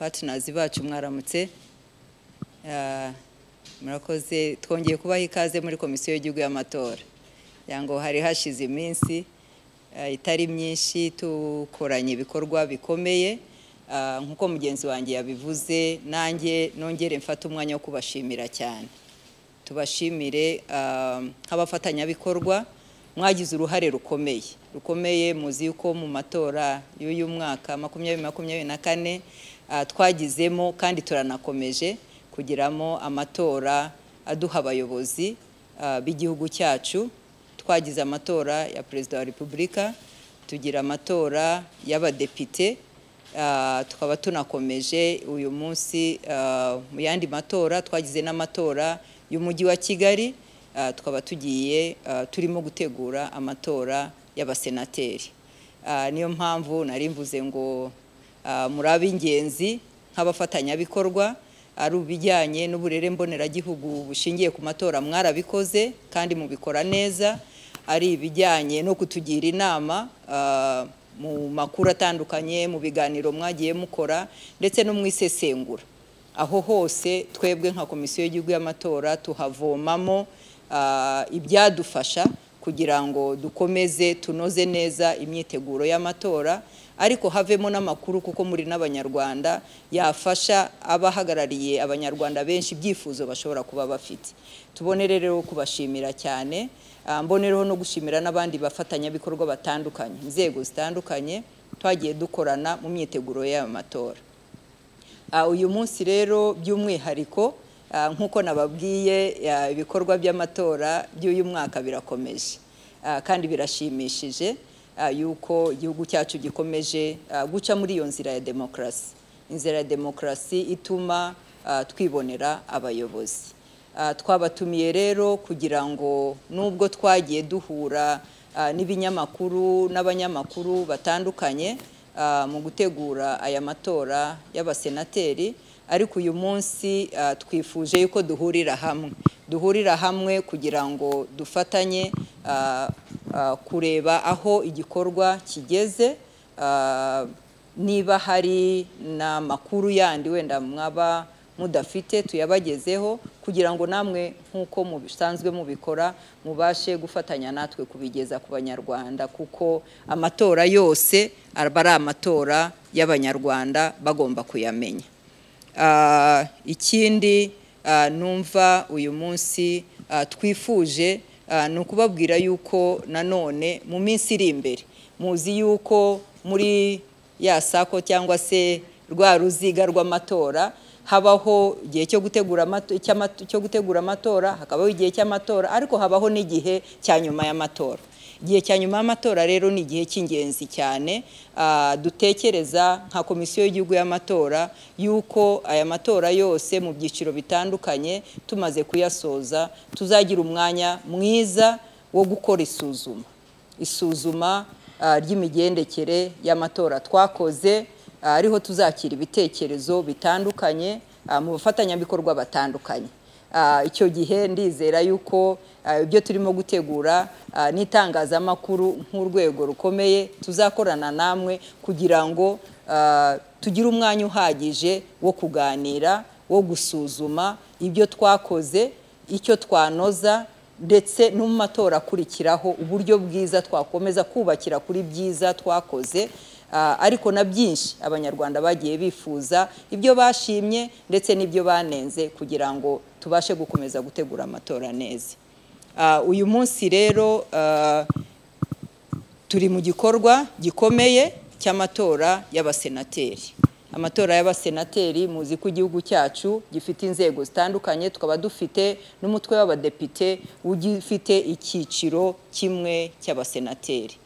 Partners bacu, mwaramutse. Murakoze, twongeye kubaha ikaze muri Komisiyo y'Igihugu y'Amatora. Ngo hari hashize iminsi itari myinshi tukoranye ibikorwa bikomeye, nkuko mugenzi wanjye yabivuze, nanjye nongere mfate umwanya wo kubashimira cyane. Tubashimire nk'abafatanyabikorwa mwagize uruhare rukomeye. Muzi yuko mu matora y'uyu mwaka 2024 twagizemo kandi turanakomeje kugiramo amatora aduha abayobozi b'igihugu cyacu. Twagize amatora ya Perezida wa Repubulika, tugira amatora y'abadepite, tukaba tunakomeje uyu munsi mu yandi matora. Twagize n'amatora y'Umujyi wa Kigali, tukaba tugiye turimo gutegura amatora y'abasenateri. Niyo mpamvu nari mvuze ngo muri ab'ingenzi nk'abafatanyabikorwa, ari ubijyanye n'uburere mboneragihugu bushingiye ku matora mwarabikoze kandi mubikora neza, ari ibijyanye no kutugira inama mu makuru atandukanye, mu biganiro mwagiye mukora, ndetse no mu isesengura. Aho hose twebwe nka Komisiyo y'Igihugu y'Amatora tuhavomamo ibyadufasha kugira ngo dukomeze tunoze neza imyiteguro y'amatora, ariko havemo n'amakuru, kuko muri n'Abanyarwanda, yafasha abahagarariye Abanyarwanda benshi ibyifuzo bashobora kuba bafite. Tubonere rero kubashimira cyane, mbonereho no gushimira n'abandi bafatanyabikorwa batandukanye, inzego zitandukanye twagiye dukorana mu myiteguro y'aya matora. Uyu munsi rero by'umwihariko, nk'uko nababwiye, ibikorwa by'amatora by'uyu mwaka birakomeje kandi birashimishije yuko igihugu cyacu gikomeje guca muri iyo nzira ya demokarasi, inzira ya demokarasi ituma twibonera abayobozi. Twabatumiye rero kugira ngo nubwo twagiye duhura n'ibinyamakuru n'abanyamakuru batandukanye mu gutegura aya matora y'abasenateri, ariko uyu munsi twifuje yuko duhurira hamwe kugira ngo dufatanye kureba aho igikorwa kigeze, niba hari n'amakuru yandi wenda mwaba mudafite tuyabagezeho, kugira ngo namwe nk'uko mubisanzwe mubikora mubashe gufatanya natwe kubigeza ku Banyarwanda, kuko amatora yose aba ari amatora y'Abanyarwanda, bagomba kuyamenya. Ikindi numva uyu munsi twifuje ni ukubabwira yuko nanone mu minsi iri imbere, muzi yuko muri ya cycle cyangwa se rwa ruziga rw'amatora habaho igihe cyo gutegura amatora, hakabaho igihe cy'amatora, ariko habaho n'igihe cya nyuma y'amatora. Igihe cya nyuma y'amatora rero ni igihe cy'ingenzi cyane. Dutekereza nka Komisiyo y'Igihugu y'Amatora yuko aya matora yose mu byiciro bitandukanye tumaze kuyasoza, tuzagira umwanya mwiza wo gukora isuzuma ry'imigendekere y'amatora twakoze, ariho tuzakira ibitekerezo bitandukanye mu bafatanyabikorwa batandukanye. Icyo gihe ndizera yuko ibyo turimo gutegura n'itangazamakuru nk'urwego rukomeye tuzakorana namwe kugira ngo tugire umwanya uhagije wo kuganira, wo gusuzuma ibyo twakoze, icyo twanoza, ndetse no mu matora akurikiraho uburyo bwiza twakomeza kubakira kuri byiza twakoze, ariko na byinshi Abanyarwanda bagiye bifuza, ibyo bashimye ndetse n'ibyo banenze, kugira ngo tubashe gukomeza gutegura amatora neza. Uyu munsi rero turi mu gikorwa gikomeye cy'amatora y'abasenateri. Amatora y'abasenateri, muzi ko igihugu cyacu gifite inzego zitandukanye, tukaba dufite n'umutwe w'abadepite ugifite icyiciro kimwe cy'abasenateri.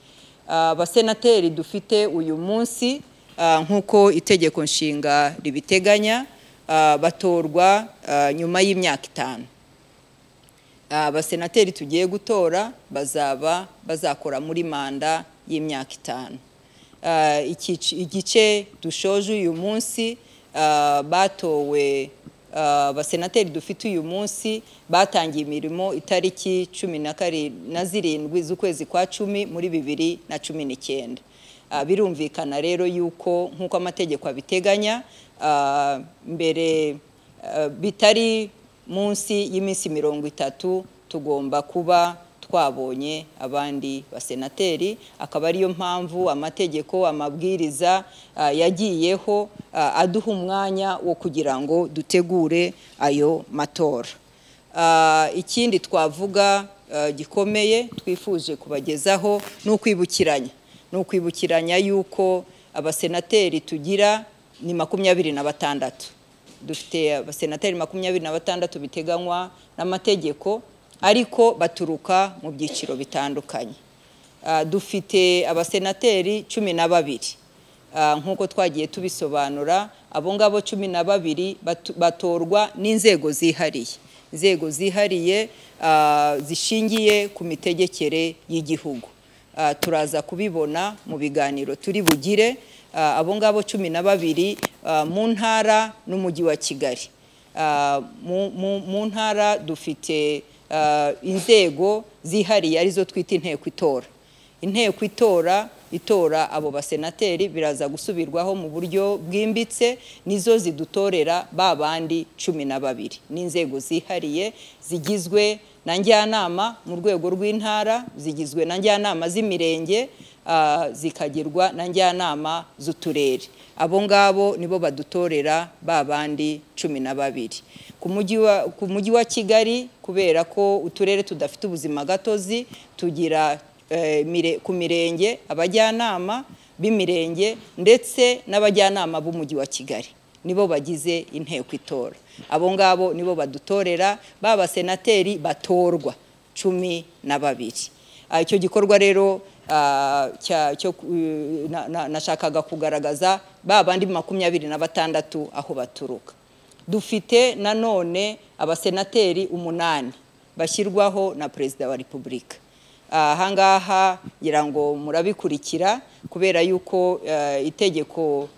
Abasenateri dufite uyu munsi, nk'uko Itegeko Nshinga ribiteganya, batorwa nyuma y'imyaka 5. Abasenateri tugiye gutora bazaba bazakora muri manda y'imyaka 5. Igice dushoje uyu munsi, batowe, abasenateri dufite uyu munsi batangiye imirimo itariki 17 z'ukwezi kwa 10 muri 2019. Birumvikana rero yuko nkuko amategeko abiteganya, mbere bitari munsi y'iminsi 30 tugomba kuba twabonye abandi basenateri. Akaba ariyo mpamvu amategeko, amabwiriza yagiyeho aduha umwanya wo kugira ngo dutegure ayo matora. Ikindi twavuga gikomeye twifuje kubagezaho ni ukwibukiranya yuko abasenateri tugira ni 26. Dufite abasenateri 26 biteganywa n'amategeko, ariko baturuka mu byiciro bitandukanye. Dufite abasenateri 12. Nkuko twagiye tubisobanura, abo ngabo 12 batorwa n'inzego zihariye, inzego zihariye zishingiye ku mitegekere y'igihugu. Turaza kubibona mu biganiro turi bugire. Abo ngabo 12 mu ntara n'umujyi wa Kigali. Mu ntara dufite inzego zihariye arizo twita inteko itora. Inteko itora itora abo basenateri, biraza gusubirwaho mu buryo bwimbitse, nizo zidutorera ba bandi 12. N'inzego zihariye zigizwe na njyanama mu rwego rw'intara, zigizwe na njyanama z'imirenge, zikagirwa na njyanama z'uturere. Abo ngabo nibo badutorera ba bandi 12. Ku mujyi wa Kigali, kubera ko uturere tudafite ubuzima gatozi, tugira ku mirenge abajyanama b'imirenge ndetse n'abajyanama b'umujyi wa Kigali, nibo bagize inteko itora. Abo ngabo nibo badutorera ba basenateri batorwa 12. Icyo gikorwa rero nashakaga kugaragaza ba bandi 26 aho baturuka. Dufite nanone abasenateri 8 bashyirwaho na Perezida wa Repubulika. Ahangaha ngira ngo murabikurikira, kubera yuko itegeko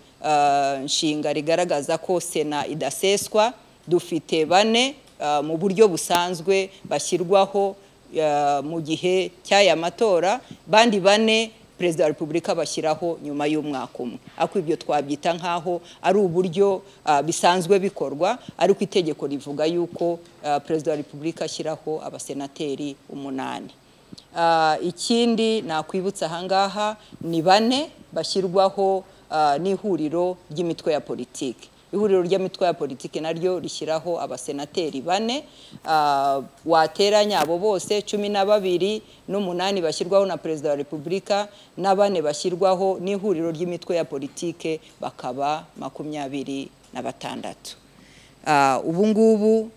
nshinga rigaragaza ko Sena idaseswa. Dufite 4 mu buryo busanzwe bashyirwaho mu gihe cy'aya matora, bandi 4 Perezida wa Repubulika bashyiraho nyuma y'umwaka umwe. Ako ibyo twabyita nkaho ari uburyo bisanzwe bikorwa, ariko itegeko rivuga yuko Perezida wa Repubulika ashyiraho abasenateri 8. Ikindi nakwibutsa ahangaha ni 4 bashyirwaho n'ihuriro ry'imitwe ya politiki. Ihuriro ry'imitwe ya politiki naryo rishyiraho abasenateri 4. Wateranya abo bose 12 n'8 bashyirwaho na Perezida wa Repubulika na 4 bashyirwaho n'ihuriro ry'imitwe ya politiki, bakaba 26. Ubu ngubu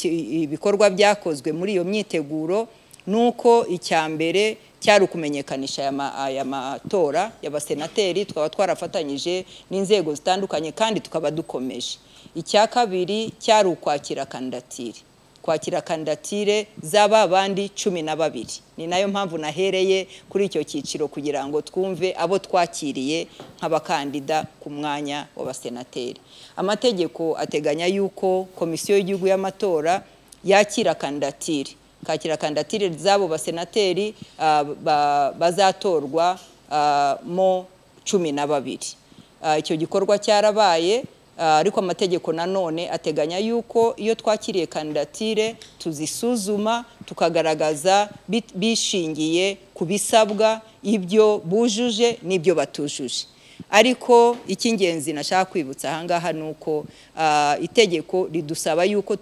ibikorwa byakozwe muri iyo myiteguro nuko icyambere cyari ukumenyekanisha aya matora y'abasenateri, twaba twarafatanyije n'inzego zitandukanye kandi tukaba dukomeje. Icya kabiri cyari ukwakira kandidatire, kwakira kandidatire z'aba bandi 12. Ni nayo mpamvu nahereye kuri icyo cyiciro kugira ngo twumve abo twakiriye nk'abakandida ku mwanya w'abasenateri. Amategeko ateganya yuko Komisiyo y'Igihugu y'Amatora yakira kandidatire, kakira kandidatire z'abo basenateri bazatorwa mo 12. Icyo gikorwa cyarabaye, ariko amategeko nanone ateganya yuko iyo twakiriye kandidatire tuzisuzuma tukagaragaza bishingiye ku bisabwa, ibyo bujuje n'ibyo batujuje. Ariko icy'ingenzi nashaka kwibutsa ahangaha nuko itegeko ridusaba yuko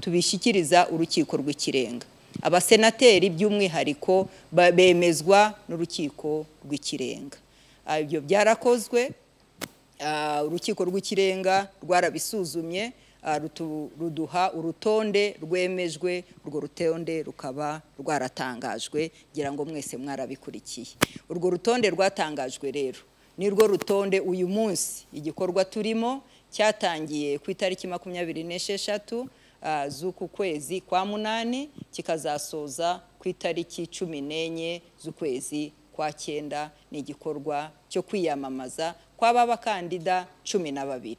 tubishyikiriza urukiko rw'ikirenga. Abasenateri by'umwihariko bemezwa n'urukiko rw'ikirenga. Ibyo byarakozwe, urukiko rw'ikirenga rwarabisuzumye, ruduha urutonde rwemejwe, urwo rutonde rukaba rwaratangajwe, ngira ngo mwese mwarabikurikiye. Urwo rutonde rwatangajwe rero nirwo rutonde uyu munsi igikorwa turimo cyatangiye ku itariki 26 z'uku kwezi kwa 8, kikazasoza ku itariki 14 z'ukwezi kwa 9. Ni igikorwa cyo kwiyamamaza kw'aba bakandida 12,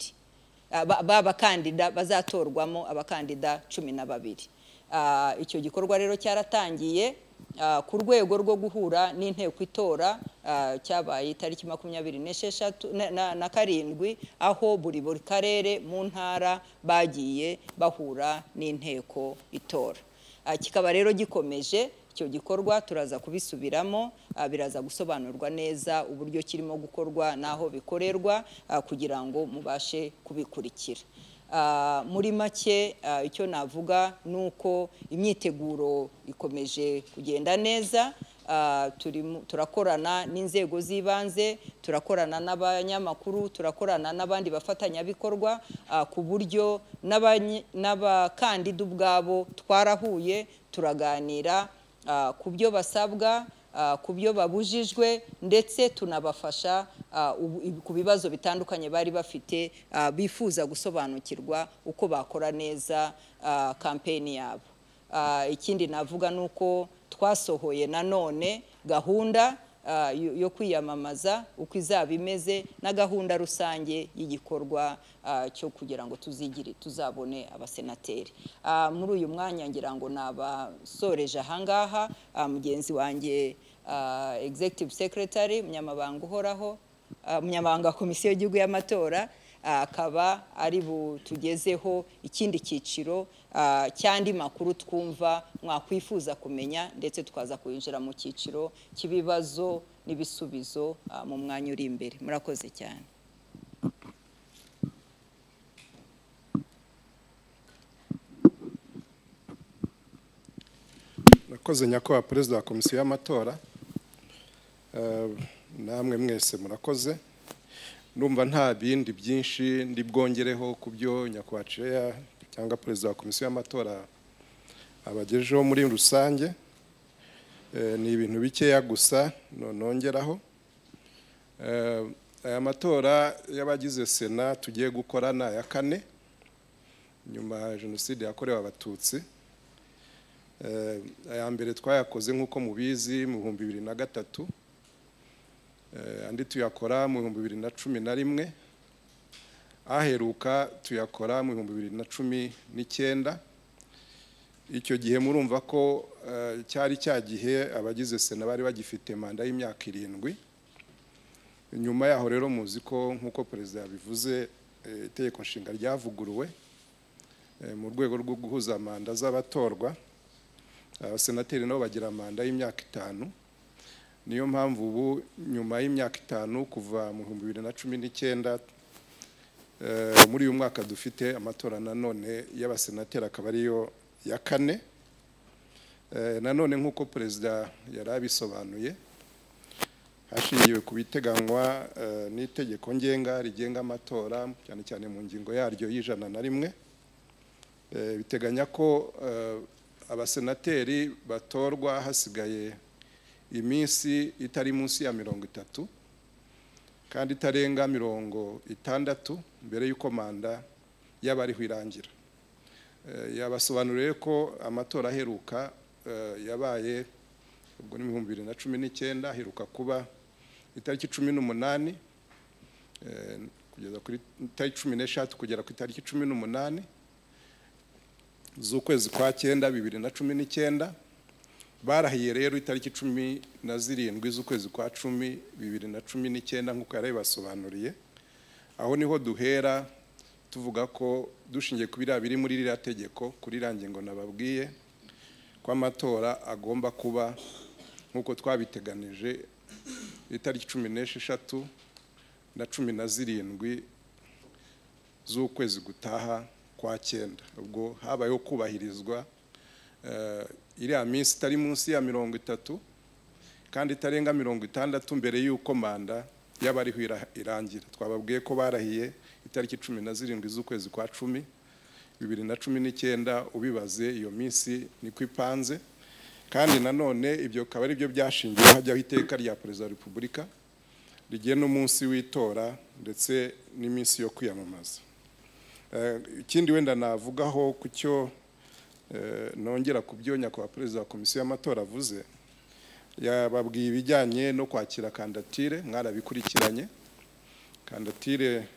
abakandida bazatorwamo abakandida 12. Icyo gikorwa rero cyaratangiye. Ku rwego rwo guhura n'inteko itora cyabaye itariki 27 na 7, aho buri karere mu ntara bagiye bahura n'inteko itora. Kikaba rero gikomeje icyo gikorwa, turaza kubisubiramo, biraza gusobanurwa neza uburyo kirimo gukorwa naho bikorerwa kugira ngo mubashe kubikurikira. Muri make icyo navuga nuko imyiteguro ikomeje kugenda neza. Turakorana n'inzego z'ibanze, turakorana n'abanyamakuru, turakorana n'abandi bafatanyabikorwa ku buryo n'abakandida ubwabo twarahuye turaganira ku byo basabwa, ku byo babujijwe, ndetse tunabafasha ku bibazo bitandukanye bari bafite bifuza gusobanukirwa uko bakora neza kampeni yabo. Ikindi navuga nuko twasohoye nanone gahunda yo kwiyamamaza uko izaba imeze na gahunda rusange y'igikorwa cyo kugira ngo tuzigire tuzabone abasenateri. Muri uyu mwanya ngira ngo nabasoreje ahangaha. Mugenzi wanjye Executive Secretary, umunyamabanga uhoraho, umunyamabanga wa Komisiyo y'Igihugu y'Amatora, akaba ari butugezeho ikindi cyiciro cy'andi makuru twumva mwakwifuza kumenya, ndetse tukaza kwinjira mu cyiciro cy'ibibazo n'ibisubizo mu mwanya uri imbere. Murakoze cyane. Murakoze nyakubahwa Perezida wa Komisiyo y'Amatora, namwe mwese murakoze. Ndumva nta bindi byinshi ndi bwongereho ku byo nyakubahwa Chair cyangwa Perezida wa Komisiyo y'Amatora abagejeho muri rusange. Ni ibintu bikeya gusa nongeraho. Aya matora y'abagize Sena tugiye gukora ni aya kane nyuma ya Jenoside yakorewe Abatutsi. Aya mbere twayakoze nk'uko mubizi mu 2003, andi tuyakora mu 2011, aheruka tuyakora mu 2019. Icyo gihe murumva ko cyari cya gihe abagize Sena bari bagifite manda y'imyaka 7. Nyuma yaho rero muzi ko nk'uko Perezida yabivuze, itegeko nshinga ryavuguruwe mu rwego rwo guhuza manda z'abatorwa. Abasenateri nabo bagira manda y'imyaka 5. Niyo mpamvu ubu nyuma y'imyaka 5 kuva mu 2019, muri uyu mwaka dufite amatora nanone y'abasenateri akaba ariyo ya kane. Nanone nk'uko Perezida yari abisobanuye, hashingiwe ku biteganywa n'itegeko ngenga rigenga amatora, cyane cyane mu ngingo yaryo y'101, biteganya ko abasenateri batorwa hasigaye iminsi itari munsi ya 30 kandi itarenga 60 mbere y'uko manda y'abariho irangira. Yabasobanuriye ko amatora aheruka yabaye ubwo ni 2019, aheruka kuba itariki 18 kugeza kuri itariki 13 kugera ku itariki 18 z'ukwezi kwa 9 2019. Barahiye rero itariki 17 z'ukwezi kwa 10 2019 nk'uko yarabibasobanuriye. Aho niho duhera tuvuga ko dushingiye ku biriya biri muri ririya tegeko, kuri iriya ngingo nababwiye ko amatora agomba kuba nk'uko twabiteganije itariki 16 na 17 z'ukwezi gutaha kwa 9. Ubwo habayeho kubahirizwa iriya minsi itari munsi ya 30 kandi itarenga 60 mbere y'uko manda y'abariho irangira. Twababwiye ko barahiye itariki 17 z'ukwezi kwa 10 2019, ubibaze iyo minsi niko ipanze. Kandi nanone ibyo akaba ari byo byashingiwe hajyaho iteka rya Perezida wa Repubulika rigena umunsi w'itora ndetse n'iminsi yo kwiyamamaza. Ikindi wenda navugaho ku cyo nongera ku byo nyakubahwa Perezida wa Komisiyo y'Amatora avuze, yababwiye ibijyanye no kwakira kandidatire, mwarabikurikiranye. Kandidatire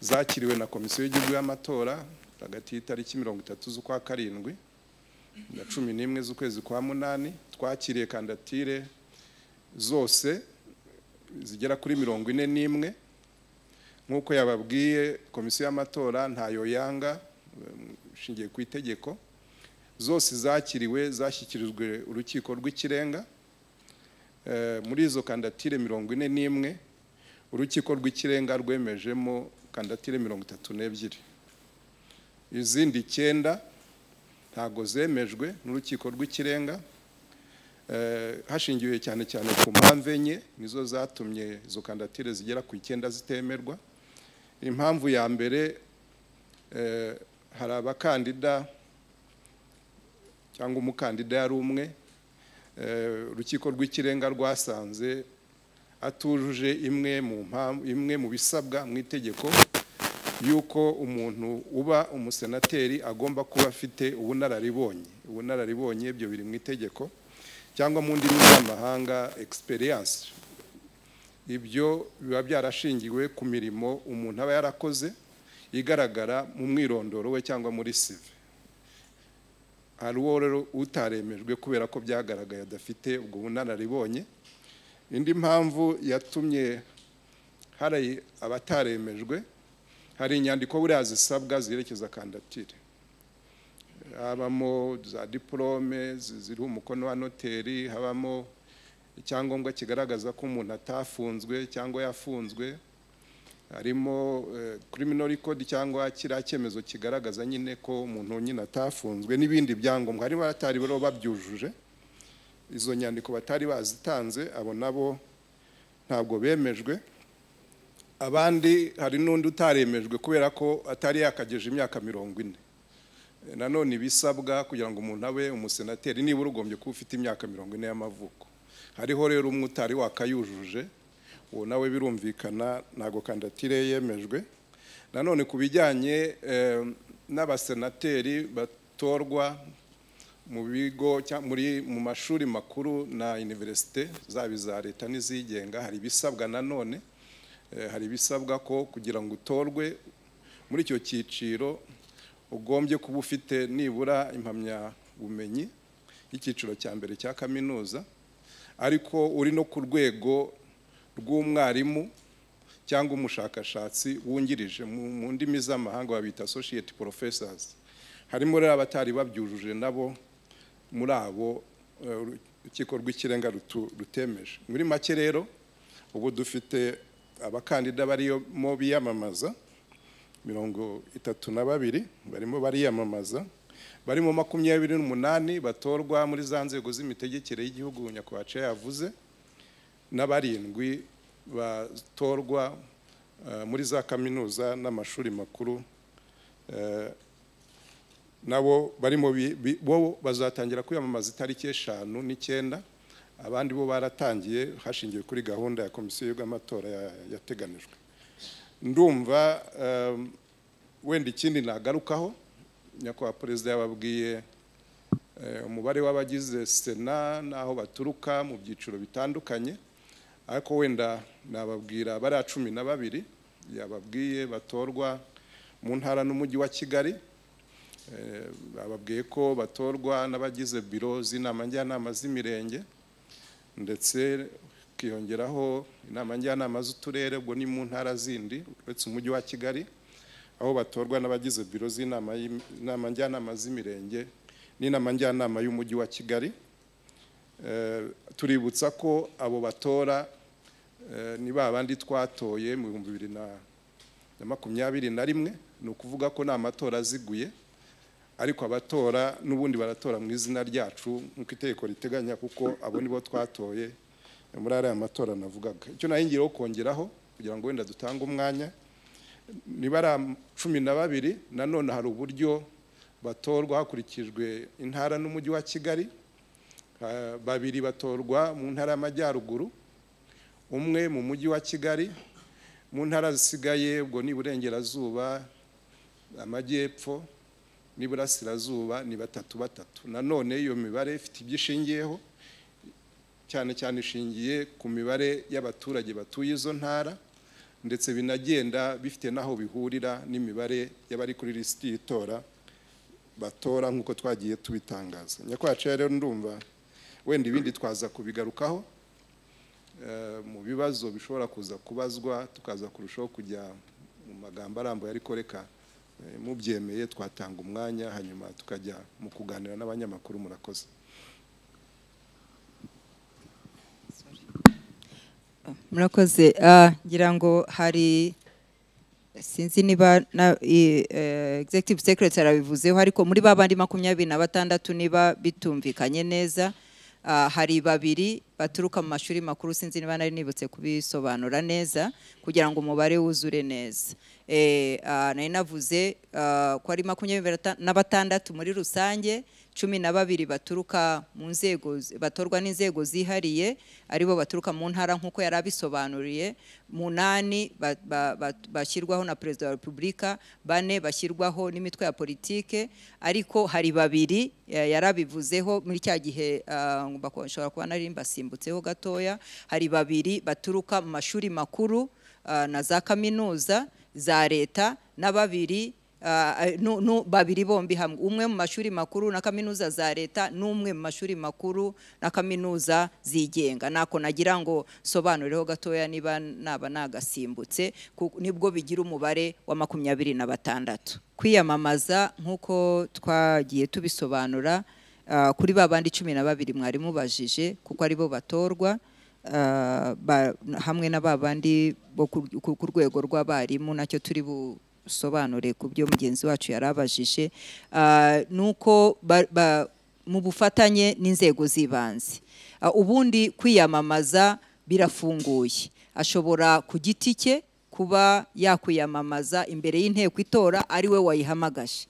zakiriwe na Komisiyo y'Igihugu y'Amatora hagati y'itariki 30 z'ukwa 7 na 11 z'ukwezi kwa 8. Twakiriye kandidatire zose zigera kuri 41. Nk'uko yababwiye, komisiyo y'amatora ntayo yanga ishingiye ku itegeko. Zose zakiriwe zashyikirijwe urukiko rw'ikirenga. Muri izo kandidatire 41, urukiko rw'ikirenga rwemejemo kandidatire 32. Izindi 9 ntago zemejwe n'urukiko rw'ikirenga, hashingiwe cyane cyane ku mpamvu enye nizo zatumye izo kandidatire zigera ku 9 zitemerwa. Impamvu ya mbere, hari abakandida cyangwa umukandida yari umwe, urukiko rw'ikirenga rwasanze atujuje imwe mu bisabwa mu itegeko yuko umuntu uba umusenateri agomba kuba afite ubunararibonye. Ubunararibonye ibyo biri mu itegeko, cyangwa mu ndimi z'amahanga experience. Ibyo biba byarashingiwe ku mirimo umuntu aba yarakoze igaragara mu mwirondoro we cyangwa muri CV. Hari uwo rero utaremejwe kubera ko byagaragaye adafite ubwo bunararibonye. Indi mpamvu yatumye hari abataremejwe, hari inyandiko buriya zisabwa ziherekeza kandidatire, habamo za diplome ziriho umukono wa noteri, habamo icyangombwa kigaragaza ko umuntu atafunzwe cyangwa yafunzwe, harimo criminal record cyangwa kiriya cyemezo kigaragaza nyine ko umuntu nyine atafunzwe n'ibindi byangombwa. Harimo abatari rero babyujuje, izo nyandiko batari bazitanze, abo nabo ntabwo bemejwe. Abandi hari n'undi utaremejwe kubera ko atari yakageje imyaka 40. Nanone ibisabwa kugira ngo umuntu abe umusenateri nibura ugombye kuba ufite imyaka 40 y'amavuko. Hariho rero umwe utari wakayujuje, uwo nawe birumvikana ntago kandidatire yemejwe. Nanone ku bijyanye n'abasenateri batorwa mu bigo mu mashuri makuru na universite zaba iza leta n'izigenga, hari ibisabwa nanone. Hari ibisabwa ko kugira ngo utorwe muri icyo cyiciro ugombye kuba ufite nibura impamyabumenyi y'icyiciro cya mbere cya kaminuza, ariko uri no ku rwego rw'umwarimu cyangwa umushakashatsi wungirije, mu ndimi z'amahanga babita associate professors. Harimo rero abatari babyujuje nabo muri abo urukiko rw'ikirenga rutemeje. Muri make rero ubu dufite abakandida barimo biyamamaza 32 barimo bariyamamaza, barimo 28 batorwa muri za nzego z'imitegekere y'igihugu nyakubahwa yavuze, n'abarindwi batorwa muri za kaminuza n'amashuri makuru, nabo barimo bo bazatangira kwiyamamaza itariki 5 n'9. Abandi bo baratangiye hashingiwe kuri gahunda ya komisiyo y'amatora yateganijwe. Ndumva wenda ikindi nagarukaho, nyakubahwa perezida yababwiye umubare w'abagize sena n'aho baturuka mu byiciro bitandukanye, ariko wenda nababwira bari 12 yababwiye batorwa mu ntara n'umujyi wa Kigali. Bababwiye ko batorwa n'abagize biro z'inama njyanama z'imirenge, ndetse kiyongeraho inama njyanama z'uturere, ubwo ni mu ntara zindi uretse umujyi wa Kigali, aho batorwa n'abagize biro z'inama njyanama z'imirenge n'inama njyanama y'umujyi wa Kigali. Tuributsa ko abo batora ni babandi twatoye mu 2021, ni ukuvuga ko nta matora aziguye, ariko abatora n'ubundi baratora mu izina ryacu nk'uko itegeko riteganya, kuko abo nibo twatoye muri ariya matora navugaga. Icyo nahingiraho kongeraho kugira ngo wenda dutange umwanya, niba ari 12 nanone hari uburyo batorwa hakurikijwe intara n'umujyi wa Kigali. 2 batorwa mu ntara y'Amajyaruguru, 1 mu mujyi wa Kigali, mu ntara zisigaye ubwo ni Iburengerazuba, Amajyepfo n'Iburasirazuba ni 3 3. Nanone iyo mibare ifite ibyishingiyeho, cyane cyane ishingiye ku mibare y'abaturage batuye izo ntara, ndetse binagenda bifite naho bihurira n'imibare y'abari kuri lisiti y'itora batora nk'uko twagiye tubitangaza. Nyakwacu rero ndumva wenda ibindi twaza kubigarukaho mu bibazo bishobora kuza kubazwa, tukaza kurushaho kujya mu magambo arambuye, ariko reka mubyemeye twatanga umwanya hanyuma tukajya mu kuganira n'abanyamakuru. Murakoze. Murakoze. Ngira ngo hari sinzi niba na executive secretary abivuzeho, ariko muri babandi 26 niba bitumvikanye neza, hari babiri baturuka mu mashuri makuru, sinzi niba nari nibutse kubisobanura neza kugira ngo umubare wuzure neza. Nari navuze ko ari 26 muri rusange, 12 baturuka mu nzego batorwa n'inzego zihariye, aribo baturuka mu ntara nkuko yarabisobanuriye, 8 bashyirwaho na Perezida wa Republika, 4 bashyirwaho n'imitwe ya politike, ariko hari babiri yarabivuzeho muri cya gihe nshobora kuba nari mbasimbutseho gatoya, hari babiri baturuka mu mashuri makuru na za kaminuza za leta, na babiri babiri bombi hamwe, umwe mu mashuri makuru na kaminuza za leta n'umwe mu mashuri makuru na kaminuza zigenga. Nako nagira ngo sobanureho gatoya niba naba nagasimbutse, nibwo bigira umubare wa 26. Kwiyamamaza nkuko twagiye tubisobanura kuri babandi 12 mwari mubajije, kuko aribo batorwa hamwe na babandi bo ku rwego rw'abarimu, nacyo turi busobanure ku byo mugenzi wacu yarabajije, nuko mu bufatanye n'inzego z'ibanze. Ubundi kwiyamamaza birafunguye, ashobora ku giti cye kuba yakwiyamamaza imbere y'inteko itora ari we wayihamagaje,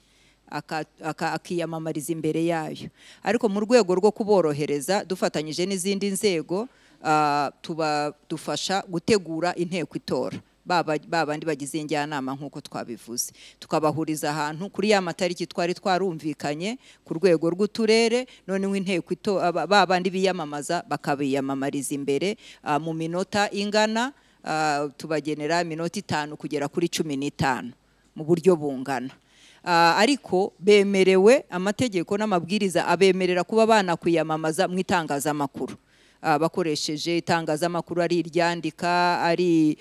akiyamamariza imbere yayo, ariko mu rwego rwo kuborohereza dufatanyije n'izindi nzego tubadufasha gutegura inteko itora babandi bagize injyanama nkuko twabivuze, tukabahuriza ahantu kuri ya matariki twari twarumvikanye ku rwego rw'uturere, noneho inteko itora babandi biyamamaza bakabiyamamariza imbere mu minota ingana, tubagenera iminota 5 kugera kuri 15 mu buryo bungana. Ariko bemerewe amategeko n'amabwiriza abemerera kuba banakwiyamamaza mu itangazamakuru, bakoresheje itangazamakuru ari iryandika, ari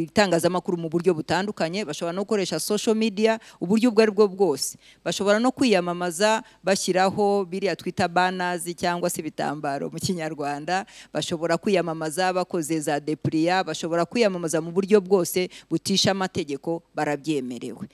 itangazamakuru mu buryo butandukanye, bashobora no gukoresha social media uburyo ubwo aribwo bwose, bashobora no kwiyamamaza bashyiraho biriya twita banners cyangwa se ibitambaro mu Kinyarwanda, bashobora kwiyamamaza bakoze za deplia, bashobora kwiyamamaza mu buryo bwose butisha amategeko, barabyemerewe.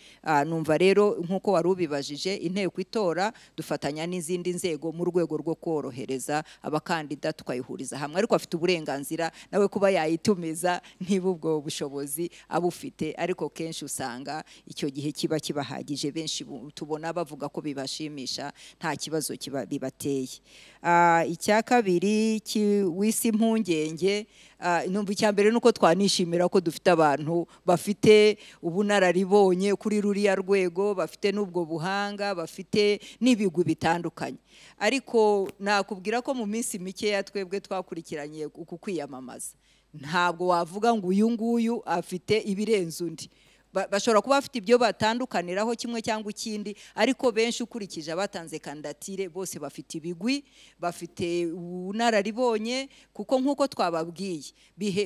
Numva rero nkuko wari ubibajije, inteko itora dufatanya n'izindi nzego mu rwego rwo korohereza abakandida tukayihuriza hamwe, ariko afite uburenganzira nawe kuba yayitumiza niba ubwo bushobozi abufite, ariko kenshi usanga icyo gihe kiba kibahagije, benshi tubona bavuga ko bibashimisha nta kibazo kiba bibateye. Icya kabiri wisi impungenge, numva icya mbere nuko twanishimira ko dufite abantu bafite ubunararibonye kuri ruriya rwego, bafite n'ubwo buhanga, bafite n'ibigwi bitandukanye, ariko nakubwira ko mu minsi mikeya twebwe twakurikiranye uku kwiyamamaza, ntabwo wavuga ngo uyu nguyu afite ibirenze undi. Bashobora kuba bafite ibyo batandukaniraho kimwe cyangwa ikindi, ariko benshi ukurikije abatanze kandidatire bose bafite ibigwi, bafite ubunararibonye, kuko nkuko twababwiye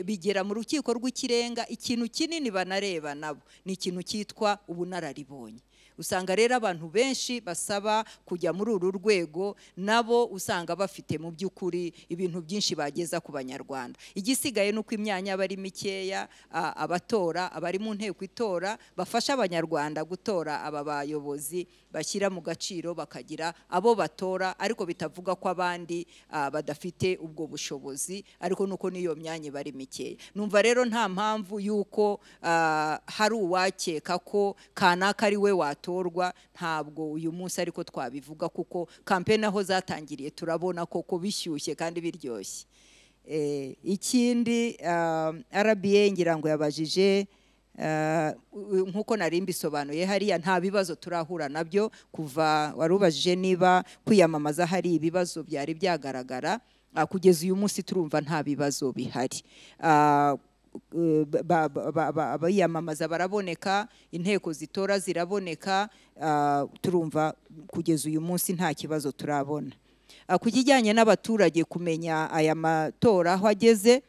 bigera mu rukiko rw'ikirenga, ikintu kinini banareba nabo ni ikintu cyitwa ubunararibonye. Usanga rero abantu benshi basaba kujya muri uru rwego nabo usanga bafite mu by'ukuri ibintu byinshi bageza ku Banyarwanda. Igisigaye nuko imyanya bari mikeya, abatora abari mu nteko itora bafasha Abanyarwanda gutora aba bayobozi bashyira mu gaciro bakagira abo batora, ariko bitavuga ko abandi badafite ubwo bushobozi, ariko nuko niyo myanya bari mikeya. Numva rero nta mpamvu yuko hari uwakeka ko kanaka ari we watorwa, ntabwo uyu munsi ariko twabivuga, kuko campaign aho zatangiriye turabona koko bishyushye kandi biryoshye. Ikindi RBA ngira ngo yabajije nkuko nari mbisobanuye hariya nta bibazo turahura nabyo kuva warubajije niba kwiyamamaza hari ibibazo byari byagaragara, kugeza uyu munsi turumva nta bibazo bihari. Abiyamamaza baraboneka, inteko zitora ziraboneka, turumva kugeza uyu munsi nta kibazo turabona. Ku kijyanye n'abaturage kumenya aya matora aho ageze,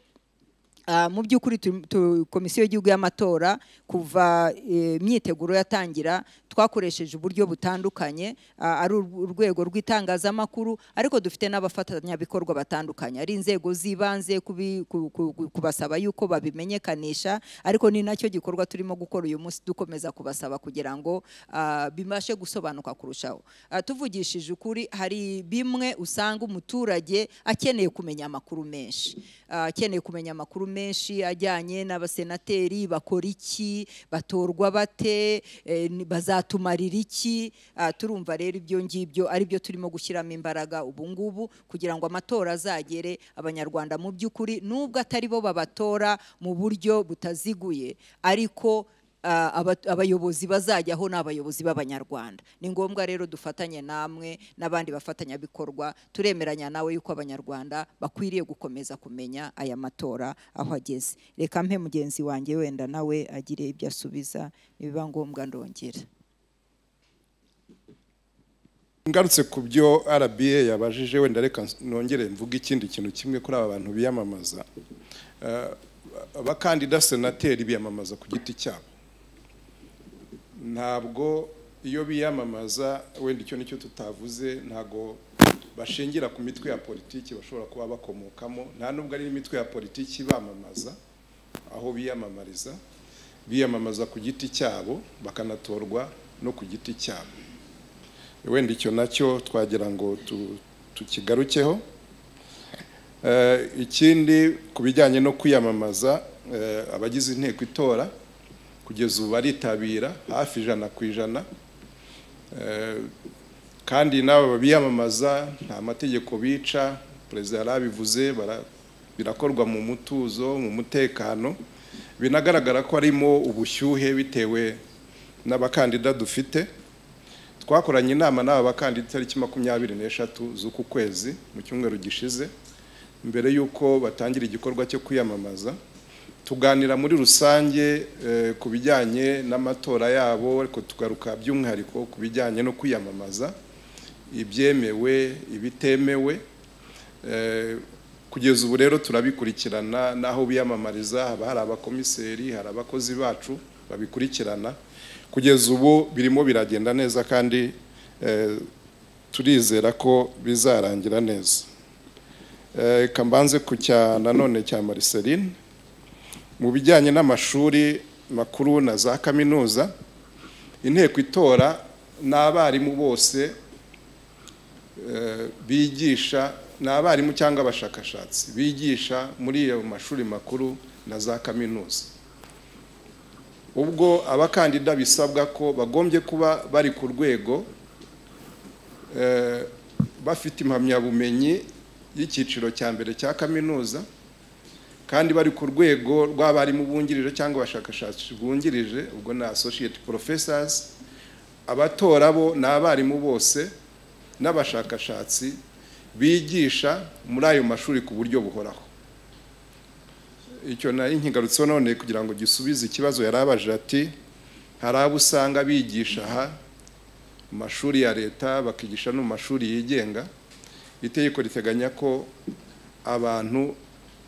mu by'ukuri Komisiyo y'Igihugu y'Amatora kuva imyiteguro yatangira twakoresheje uburyo butandukanye, ari urwego rw'itangazamakuru, ariko dufite n'abafatanyabikorwa batandukanye, ari inzego z'ibanze kubasaba yuko babimenyekanisha, ariko ni nacyo gikorwa turimo gukora uyu munsi, dukomeza kubasaba kugira ngo bibashe gusobanuka kurushaho. Tuvugishije ukuri, hari bimwe usanga umuturage akeneye kumenya amakuru menshi, akeneye kumenya amakuru menshi ajyanye n'abasenateri, bakora iki, batorwa bate, bazatumarira iki. Turumva rero ibyo ngibyo ari byo turimo gushyiramo imbaraga ubu ngubu kugira ngo amatora azagere Abanyarwanda mu by'ukuri, nubwo atari bo babatora mu buryo butaziguye, ariko abayobozi bazajyaho ni abayobozi b'Abanyarwanda. Ni ngombwa rero dufatanye namwe n'abandi bafatanyabikorwa, turemeranya nawe yuko Abanyarwanda bakwiriye gukomeza kumenya aya matora aho ageze. Reka mpe mugenzi wanjye wenda nawe agire ibyo asubiza, nibiba ngombwa ndongera. Ngarutse ku byo RBA yabajije, wenda reka nongere mvuge ikindi kintu kimwe kuri aba bantu biyamamaza. Abakandida senateri biyamamaza ku giti cyabo, ntabwo iyo biyamamaza, wenda icyo nicyo tutavuze, ntabwo bashingira ku mitwe ya politiki bashobora kuba bakomokamo, nta nubwo ari imitwe ya politiki bamamaza aho biyamamariza, biyamamaza ku giti cyabo bakanatorwa no ku giti cyabo. Wenda icyo nacyo twagira ngo tukigarukeho. Ikindi ku bijyanye no kwiyamamaza, abagize inteko itora kugeza ubu baritabira hafi 100%, kandi n'aba biyamamaza nta mategeko bica, perezida yarabivuze, birakorwa mu mutuzo, mu mutekano, binagaragara ko harimo ubushyuhe bitewe n'abakandida dufite. Twakoranye inama n'aba bakandida tariki 23 z'uku kwezi mu cyumweru gishize, mbere y'uko batangira igikorwa cyo kwiyamamaza, tuganira muri rusange ku bijyanye n'amatora yabo, ariko tugaruka by'umwihariko ku bijyanye no kwiyamamaza, ibyemewe, ibitemewe. Kugeza ubu rero turabikurikirana, naho biyamamariza haba hari abakomiseri, hari abakozi bacu babikurikirana. Kugeza ubu birimo biragenda neza kandi turizera ko bizarangira neza. Kambanze ku cya nanone cya Marceline mu bijyanye n'amashuri makuru na za kaminuza, inteko itora n'abarimu bose bigisha, n'abarimu cyangwa abashakashatsi bigisha muri iyo mashuri makuru na za kaminuza. Ubwo abakandida bisabwa ko bagombye kuba bari ku rwego, bafite impamyabumenyi y'icyiciro cya mbere cya kaminuza, kandi bari ku rwego rw'abarimu bungirije cyangwa abashakashatsi bungirije, ubwo na associate professors. Abatora bo ni abarimu bose n'abashakashatsi bigisha muri ayo mashuri ku buryo buhoraho. Icyo nari nkigarutseho none kugira ngo gisubize ikibazo yarabaje ati hari abo usanga bigisha aha mu mashuri ya leta bakigisha no mu mashuri yigenga. Itegeko riteganya ko abantu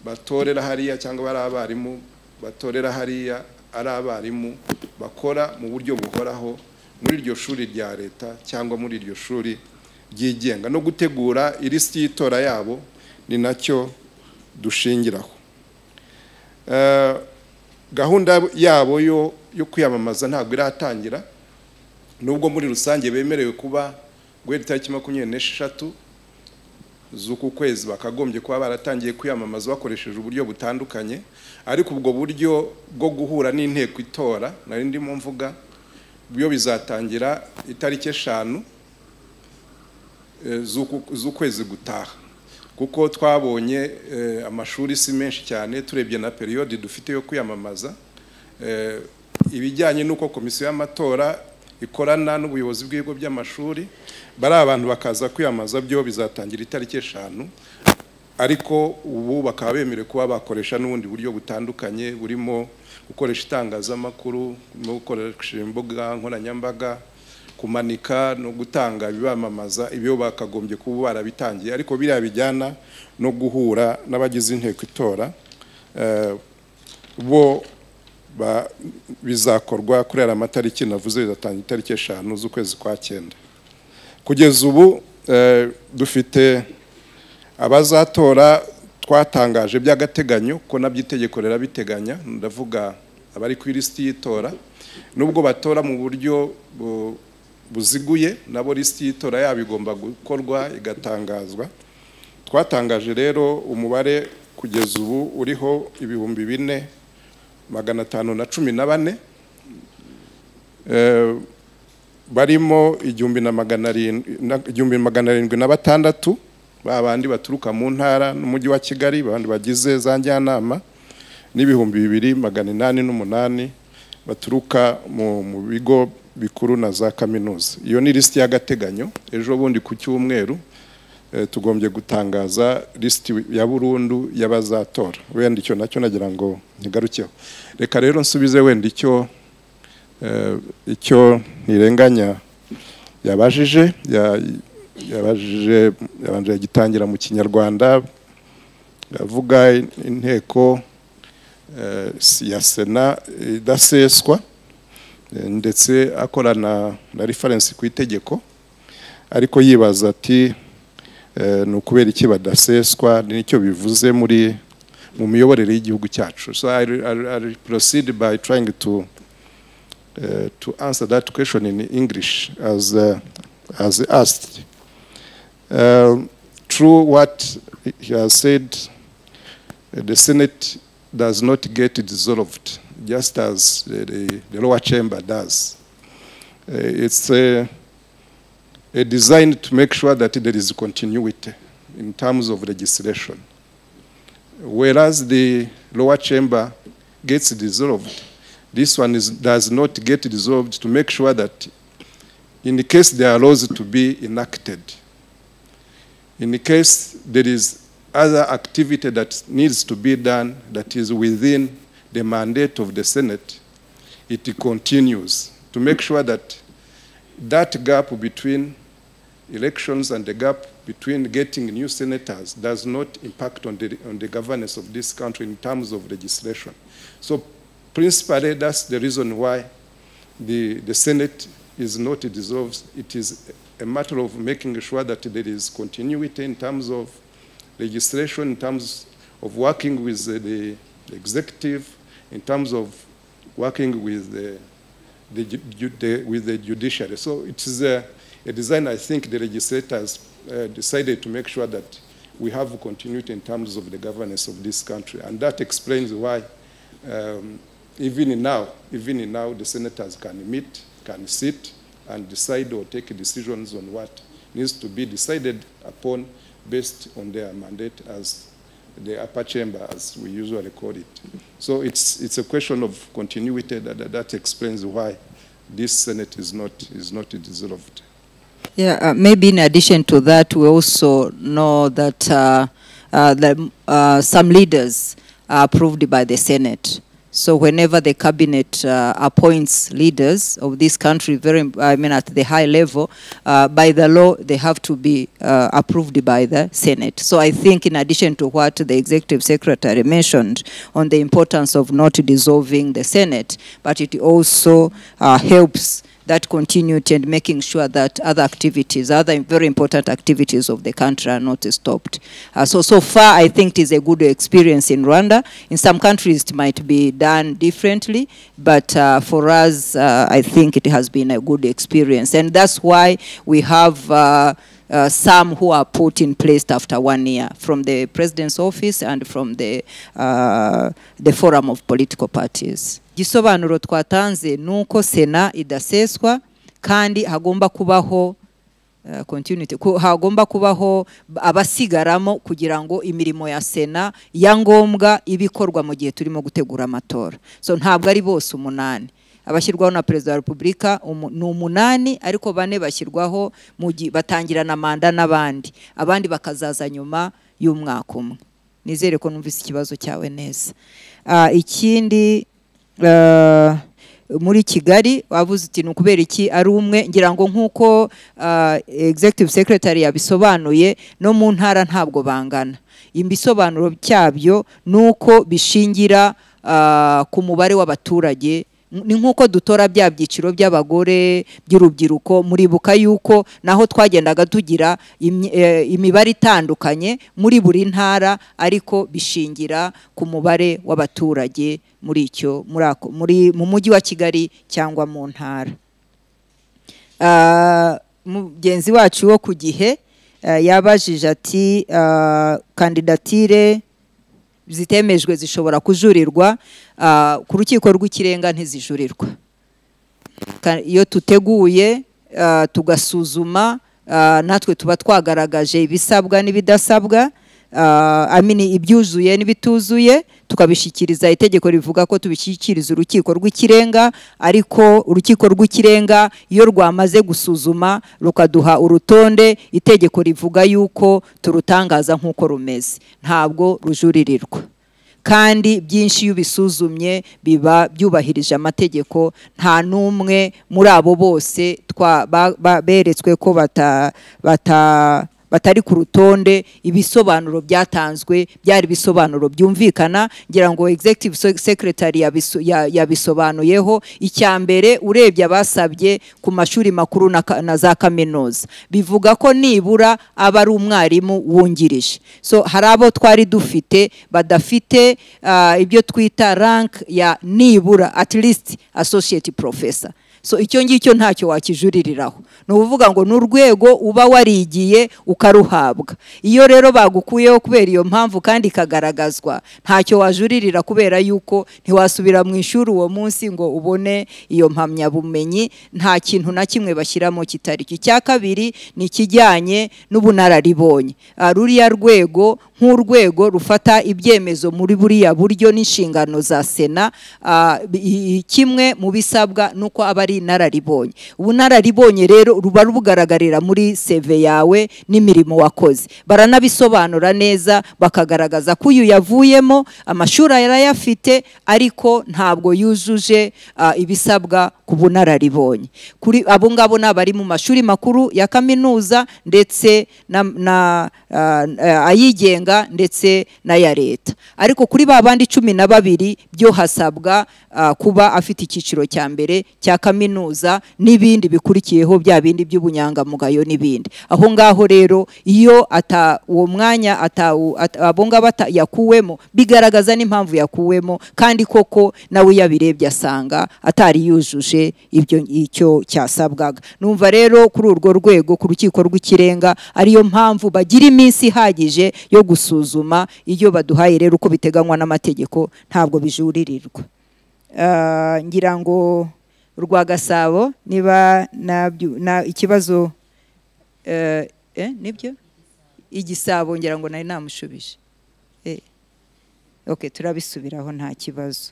batorera hariya cyangwa bari abarimu batorera hariya ari abarimu bakora mu buryo buhoraho muri iryo shuri rya leta cyangwa muri iryo shuri ryigenga, no gutegura ilisiti y'itora yabo ni nacyo dushingiraho. Gahunda yabo yo kwiyamamaza ntabwo iratangira, nubwo muri rusange bemerewe kuba guhera itariki 23 z'uku kwezi bakagombye kuba baratangiye kwiyamamaza bakoresheje uburyo butandukanye, ariko ubwo buryo bwo guhura n'inteko itora nari ndimo mvuga byo bizatangira itariki 5 z'ukwezi gutaha, kuko twabonye amashuri si menshi cyane, turebye na periode dufite yo kwiyamamaza. Ibijyanye n'uko komisiyo y'amatora ikorana n'ubuyobozi bw'ibigo by'amashuri, bari abantu bakaza kwiyamamaza byo bizatangira itariki 5. Ariko ubu bakaba bemerewe kuba bakoresha n'ubundi buryo butandukanye, burimo gukoresha itangazamakuru no gukoresha imbuga nkoranyambaga, kumanika no gutanga ibibamamaza. Ibyo bakagombye kuba barabitangiye, ariko biriya bijyana no guhura n'abagize inteko itora bo bizakorwa kuri aya matariki navuze, bizatangira itariki 5 z'ukwezi kwa 9. Kugeza ubu dufite abazatora twatangaje by'agateganyo, ko nabyo itegeko rirabiteganya. Ndavuga abari ku ilisiti y'itora, nubwo batora mu buryo buziguye, nabo lisiti y'itora yabo igomba gukorwa igatangazwa. Twatangaje rero umubare kugeza ubu uriho 4514, barimo 1706 babandi baturuka mu ntara n'umujyi wa Kigali, abandi bagize za njyanama, n'2808 baturuka mu bigo bikuru na za kaminuza. Iyo ni lisiti y'agateganyo. Ejo bundi ku cyumweru tugombye gutangaza lisiti ya burundu y'abazatora. Wenda icyo nacyo nagira ngo ntigarukeho. Reka rero nsubize wenda icyo Ntirenganya yabajije. Yabajije, yabanje gitangira mu Kinyarwanda, avuga inteko ya Sena idaseswa, ndetse akorana na reference ku itegeko, ariko yibaza ati ni ukubera iki badaseswa, nicyo bivuze muri mu miyoborere y'igihugu cyacu. So I proceed by trying to answer that question in English as asked. True what he has said, the Senate does not get dissolved, just as the lower chamber does. It's a design to make sure that there is continuity in terms of legislation. Whereas the lower chamber gets dissolved, this one does not get dissolved, to make sure that in the case there are laws to be enacted, in the case there is other activity that needs to be done that is within the mandate of the Senate, it continues to make sure that that gap between elections and the gap between getting new senators does not impact on the governance of this country in terms of legislation. So principally, that's the reason why the Senate is not dissolved. It is a matter of making sure that there is continuity in terms of legislation, in terms of working with the executive, in terms of working with the judiciary. So it is a design I think the legislators decided to make sure that we have continuity in terms of the governance of this country. And that explains why even now, the senators can meet, can sit, and decide or take decisions on what needs to be decided upon based on their mandate as the upper chamber, as we usually call it. So it's a question of continuity that explains why this Senate is not dissolved. Yeah, maybe in addition to that, we also know that some leaders are approved by the Senate. So whenever the cabinet appoints leaders of this country, very, I mean, at the high level, by the law, they have to be approved by the Senate. So I think in addition to what the executive secretary mentioned on the importance of not dissolving the Senate, but it also helps that continuity and making sure that other activities, other very important activities of the country are not stopped. So far, I think it is a good experience in Rwanda. In some countries, it might be done differently, but for us, I think it has been a good experience. And that's why we have some who are put in place after one year from the president's office and from the forum of political parties. Igisobanuro twatanze ni uko Sena idaseswa kandi hagomba kubaho continuity, hagomba kubaho abasigaramo kugira ngo imirimo ya Sena ya ngombwa ibe ikorwa mu gihe turimo gutegura amatora. So ntabwo ari bose umunani abashyirwaho na Perezida wa Repubulika, ni umunani, ariko bane bashyirwaho mu gihe batangirana manda n'abandi, abandi bakazaza nyuma. y'umwaka umwe. Nizere ko numvise ikibazo cyawe neza. Ikindi muri Kigali wavuze uti ni ukubera iki ari umwe, ngira ngo nk'uko executive secretary yabisobanuye, no mu ntara ntabwo bangana. Ibisobanuro cyabyo nuko bishingira ku mubare w'abaturage. Ni nk'uko dutora bya byiciro by'abagore, by'urubyiruko. Muribuka yuko naho twagendaga tugira imibare itandukanye muri buri ntara, ariko bishingira ku mubare w'abaturage muri icyo muri mu mujyi wa Kigali cyangwa mu ntara. Mugenzi wacu wo ku Gihe yabajije ati kandidatire zitemejwe zishobora kujurirwa? Ku rukiko rw'ikirenga ntizijurirwa. Iyo tuteguye tugasuzuma, natwe tuba twagaragaje ibisabwa n'ibidasabwa, amini ibyuzuye n'ibituzuye, tukabishikiriza. Itegeko rivuga ko tubishyikiriza urukiko rw'ikirenga, ariko urukiko rw'ikirenga iyo rwamaze gusuzuma rukaduha urutonde, itegeko rivuga yuko turutangaza nk'uko rumeze, ntabwo rujuririrwa. Kandi byinshi iyo ubisuzumye biba byubahirije amategeko. Nta n'umwe muri abo bose beretswe ko batari ku rutonde, ibisobanuro byatanzwe byari ibisobanuro byumvikana. Ngira ngo executive secretary yabisobanuyeho. Icya mbere, urebye abasabye ku mashuri makuru na za kaminuza, bivuga ko nibura aba ari umwarimu wungirije. So hari abo twari dufite badafite ibyo twita rank ya nibura at least associate professor. So icyo ngicyo ntacyo wakijuririraho, ni ukuvuga ngo ni urwego uba warigiye ukaruhabwa. Iyo rero bagukuyeho kubera iyo mpamvu kandi ikagaragazwa, ntacyo wajuririra, kubera yuko ntiwasubira mu ishuri uwo munsi ngo ubone iyo mpamyabumenyi. Nta kintu na kimwe bashyiramo kitari cyo. Icya kabiri ni ikijyanye n'ubunararibonye. Ruriya rwego nk'urwego rufata ibyemezo muri buriya buryo n'inshingano za Sena, kimwe mu bisabwa nuko aba ari inararibonye. Ubunararibonye rero ruba rubugaragarira muri CV yawe n'imirimo wakoze. Baranabisobanura neza, bakagaragaza ko uyu yavuyemo amashuri yarayafite, ariko ntabwo yujuje ibisabwa ku bunararibonye. Kuri abo ngabo n'abari mu mashuri makuru ya kaminuza ndetse na ayigenga ndetse n'aya leta. Ariko kuri ba bandi 12 byo hasabwa kuba afite icyiciro cya mbere cya kaminuza n'ibindi bikurikiyeho, bya bindi by'ubunyangamugayo n'ibindi. Aho ngaho rero iyo ata uwo mwanya abo ngabo yakuwemo, bigaragaza n'impamvu yakuwemo, kandi koko nawe yabirebye asanga atari yujuje ibyo icyo cyasabwaga. Numva rero kuri urwo rwego ku rukiko rw'ikirenga ariyo mpamvu bagira iminsi ihagije yo gusuzuma. Iyo baduhaye rero uko biteganywa n'amategeko ntabwo bijuririrwa. Ngira ngo Rwagasabo niba na ikibazo nibyo Igisabo, ngira ngo nari namushubije. Okay, turabisubiraho nta kibazo.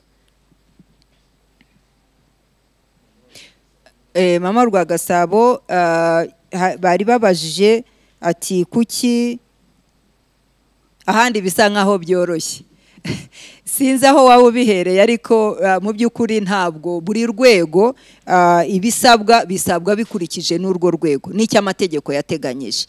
Mama Rwagasabo bari babajije ati kuki ahandi bisa nkaho byoroshye. Sinzi aho waba ubihereye, ariko mu by'ukuri ntabwo buri rwego ibisabwa bisabwa bikurikije n'urwo rwego n'icyo amategeko yateganyije.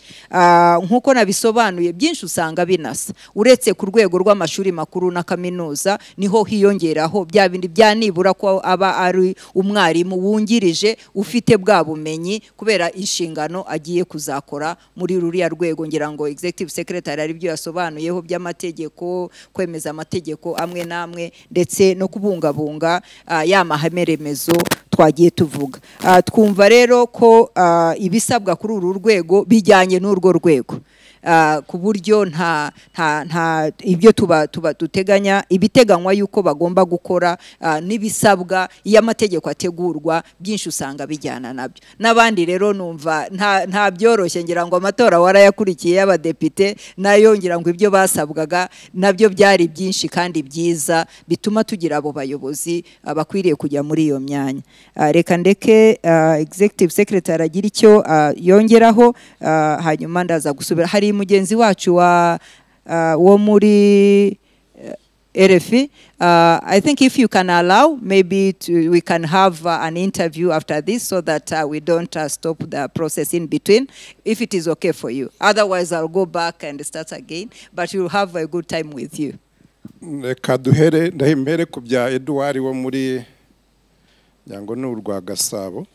Nk'uko nabisobanuye, byinshi usanga binasa, uretse ku rwego rw'amashuri makuru na kaminuza niho hiyongeraho bya bindi bya nibura ko aba ari umwarimu wungirije ufite bwa bumenyi kubera inshingano agiye kuzakora muri ruriya rwego. Ngira ngo executive secretary ari byo yasobanuyeho by'amategeko, kwemeza amategeko amwe namwe, ndetse no kubungabunga ya mahame remezo twagiye tuvuga. Twumva rero ko ibisabwa kuri uru rwego bijyanye n'urwo rwego, ku buryo nta ibyo tuba duteganya, ibiteganywa yuko bagomba gukora n'ibisabwa iyo amategeko ategurwa, byinshi usanga bijyana nabyo. N'abandi rero numva nta byoroshye, ngira ngo amatora warayakurikiye y'abadepite, nayo ngira ngo ibyo basabwaga nabyo byari byinshi kandi byiza, bituma tugira abo bayobozi bakwiriye kujya muri iyo myanya. Reka ndeke executive secretary agira icyo yongeraho, hanyuma ndaza gusubira. Hari mugenzi wacu wa wo muri RFI. I think if you can allow, maybe we can have an interview after this so that we don't stop the process in between, if it is okay for you. Otherwise, I'll go back and start again, but you'll have a good time with you. Reka duhere, ndahimbere ku bya Edouard wo muri nyango ni urwa Gasabo,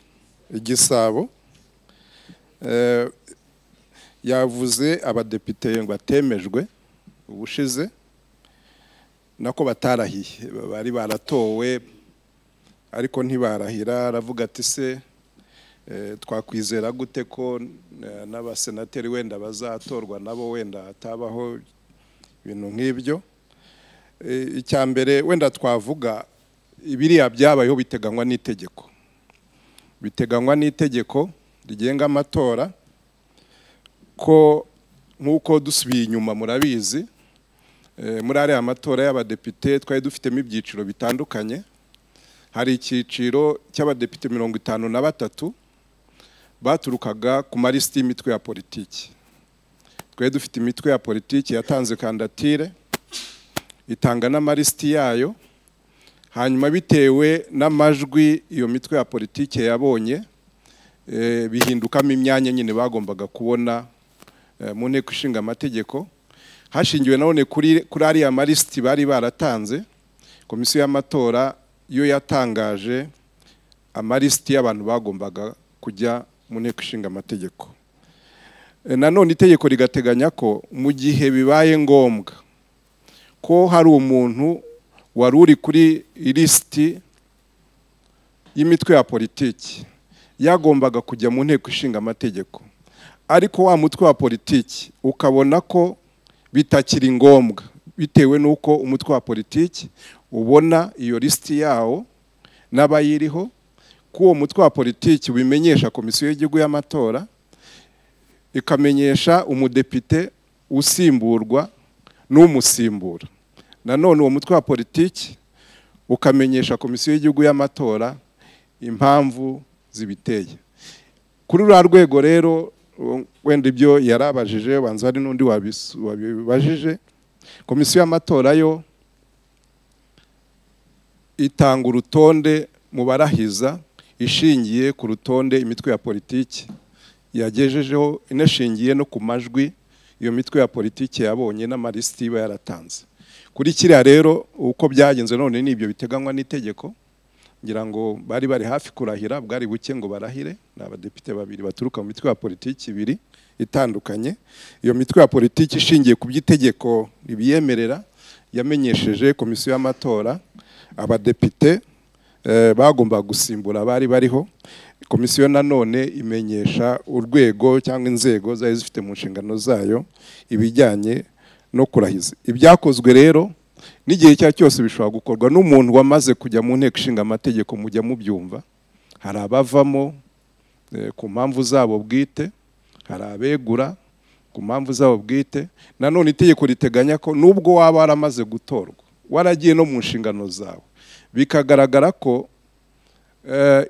Igisabo. Yavuze abadepite ngo batemejwe ubushize, nako batarahiye, bari baratowe ariko ntibarahira. Aravuga ati se twakwizera gute ko n'abasenateri wenda bazatorwa nabo wenda hatabaho ibintu nk'ibyo. Icya mbere wenda twavuga, ibiriya byabayeho biteganywa n'itegeko, biteganywa n'itegeko rigenga amatora, ko nk'uko dusubiye inyuma murabizi, muri ariya matora y'abadepite twari dufitemo ibyiciro bitandukanye. Hari icyiciro cy'abadepite 53 baturukaga ku malisiti y'imitwe ya politiki. Twari dufite imitwe ya politiki yatanze kandidatire, itanga n'amalisiti yayo, hanyuma bitewe n'amajwi iyo mitwe ya politiki yabonye, bihindukamo imyanya nyine bagombaga kubona mu nteko ishinga amategeko. Hashingiwe none kuri ariya malisiti bari baratanze, komisiyo y'amatora yo yatangaje amalisiti y'abantu bagombaga kujya mu nteko ishinga amategeko. Nanone itegeko rigateganya ko mu gihe bibaye ngombwa ko hari umuntu wari uri kuri lisiti y'imitwe ya politiki yagombaga kujya mu nteko ishinga amategeko, ariko wa mutwe wa politiki ukabona ko bitakiri ngombwa bitewe n'uko umutwe wa politiki ubona iyo lisiti yawo n'abayiriho, ko uwo mutwe wa politiki ubimenyesha komisiyo y'igihugu y'amatora, ikamenyesha umudepite usimburwa n'umusimbura. Nanone uwo mutwe wa politiki ukamenyesha komisiyo y'igihugu y'amatora impamvu zibiteye. Kuri ruriya rwego rero wenda ibyo yarabajije, banza hari n'undi wabibajije, komisiyo y'amatora yo itanga urutonde mu barahiza ishingiye ku rutonde imitwe ya politiki yagejejeho, inashingiye no ku majwi iyo mitwe ya politiki yabonye n'amalisiti iba yaratanze. Kuri kiriya rero uko byagenze none nibyo biteganywa n'itegeko, ngira ngo bari bari hafi kurahira, bwari buke ngo barahire, ni abadepite babiri baturuka mu mitwe ya politiki ibiri itandukanye. Iyo mitwe ya politiki ishingiye ku by'itegeko ribiyemerera yamenyesheje komisiyo y'amatora abadepite bagomba gusimbura bari bariho. Komisiyo nanone imenyesha urwego cyangwa inzego zari zifite mu nshingano zayo ibijyanye no kurahiza. Ibyakozwe rero n'igihe cya cyose bishobora gukorwa n'umuntu wamaze kujya mu nteko ishinga amategeko, mujya mubyumva, hari abavamo ku mpamvu zabo bwite, hari abegura ku mpamvu zabo bwite. Nanone itegeko riteganya ko nubwo waba waramaze gutorwa, waragiye no mu nshingano zawe, bikagaragara ko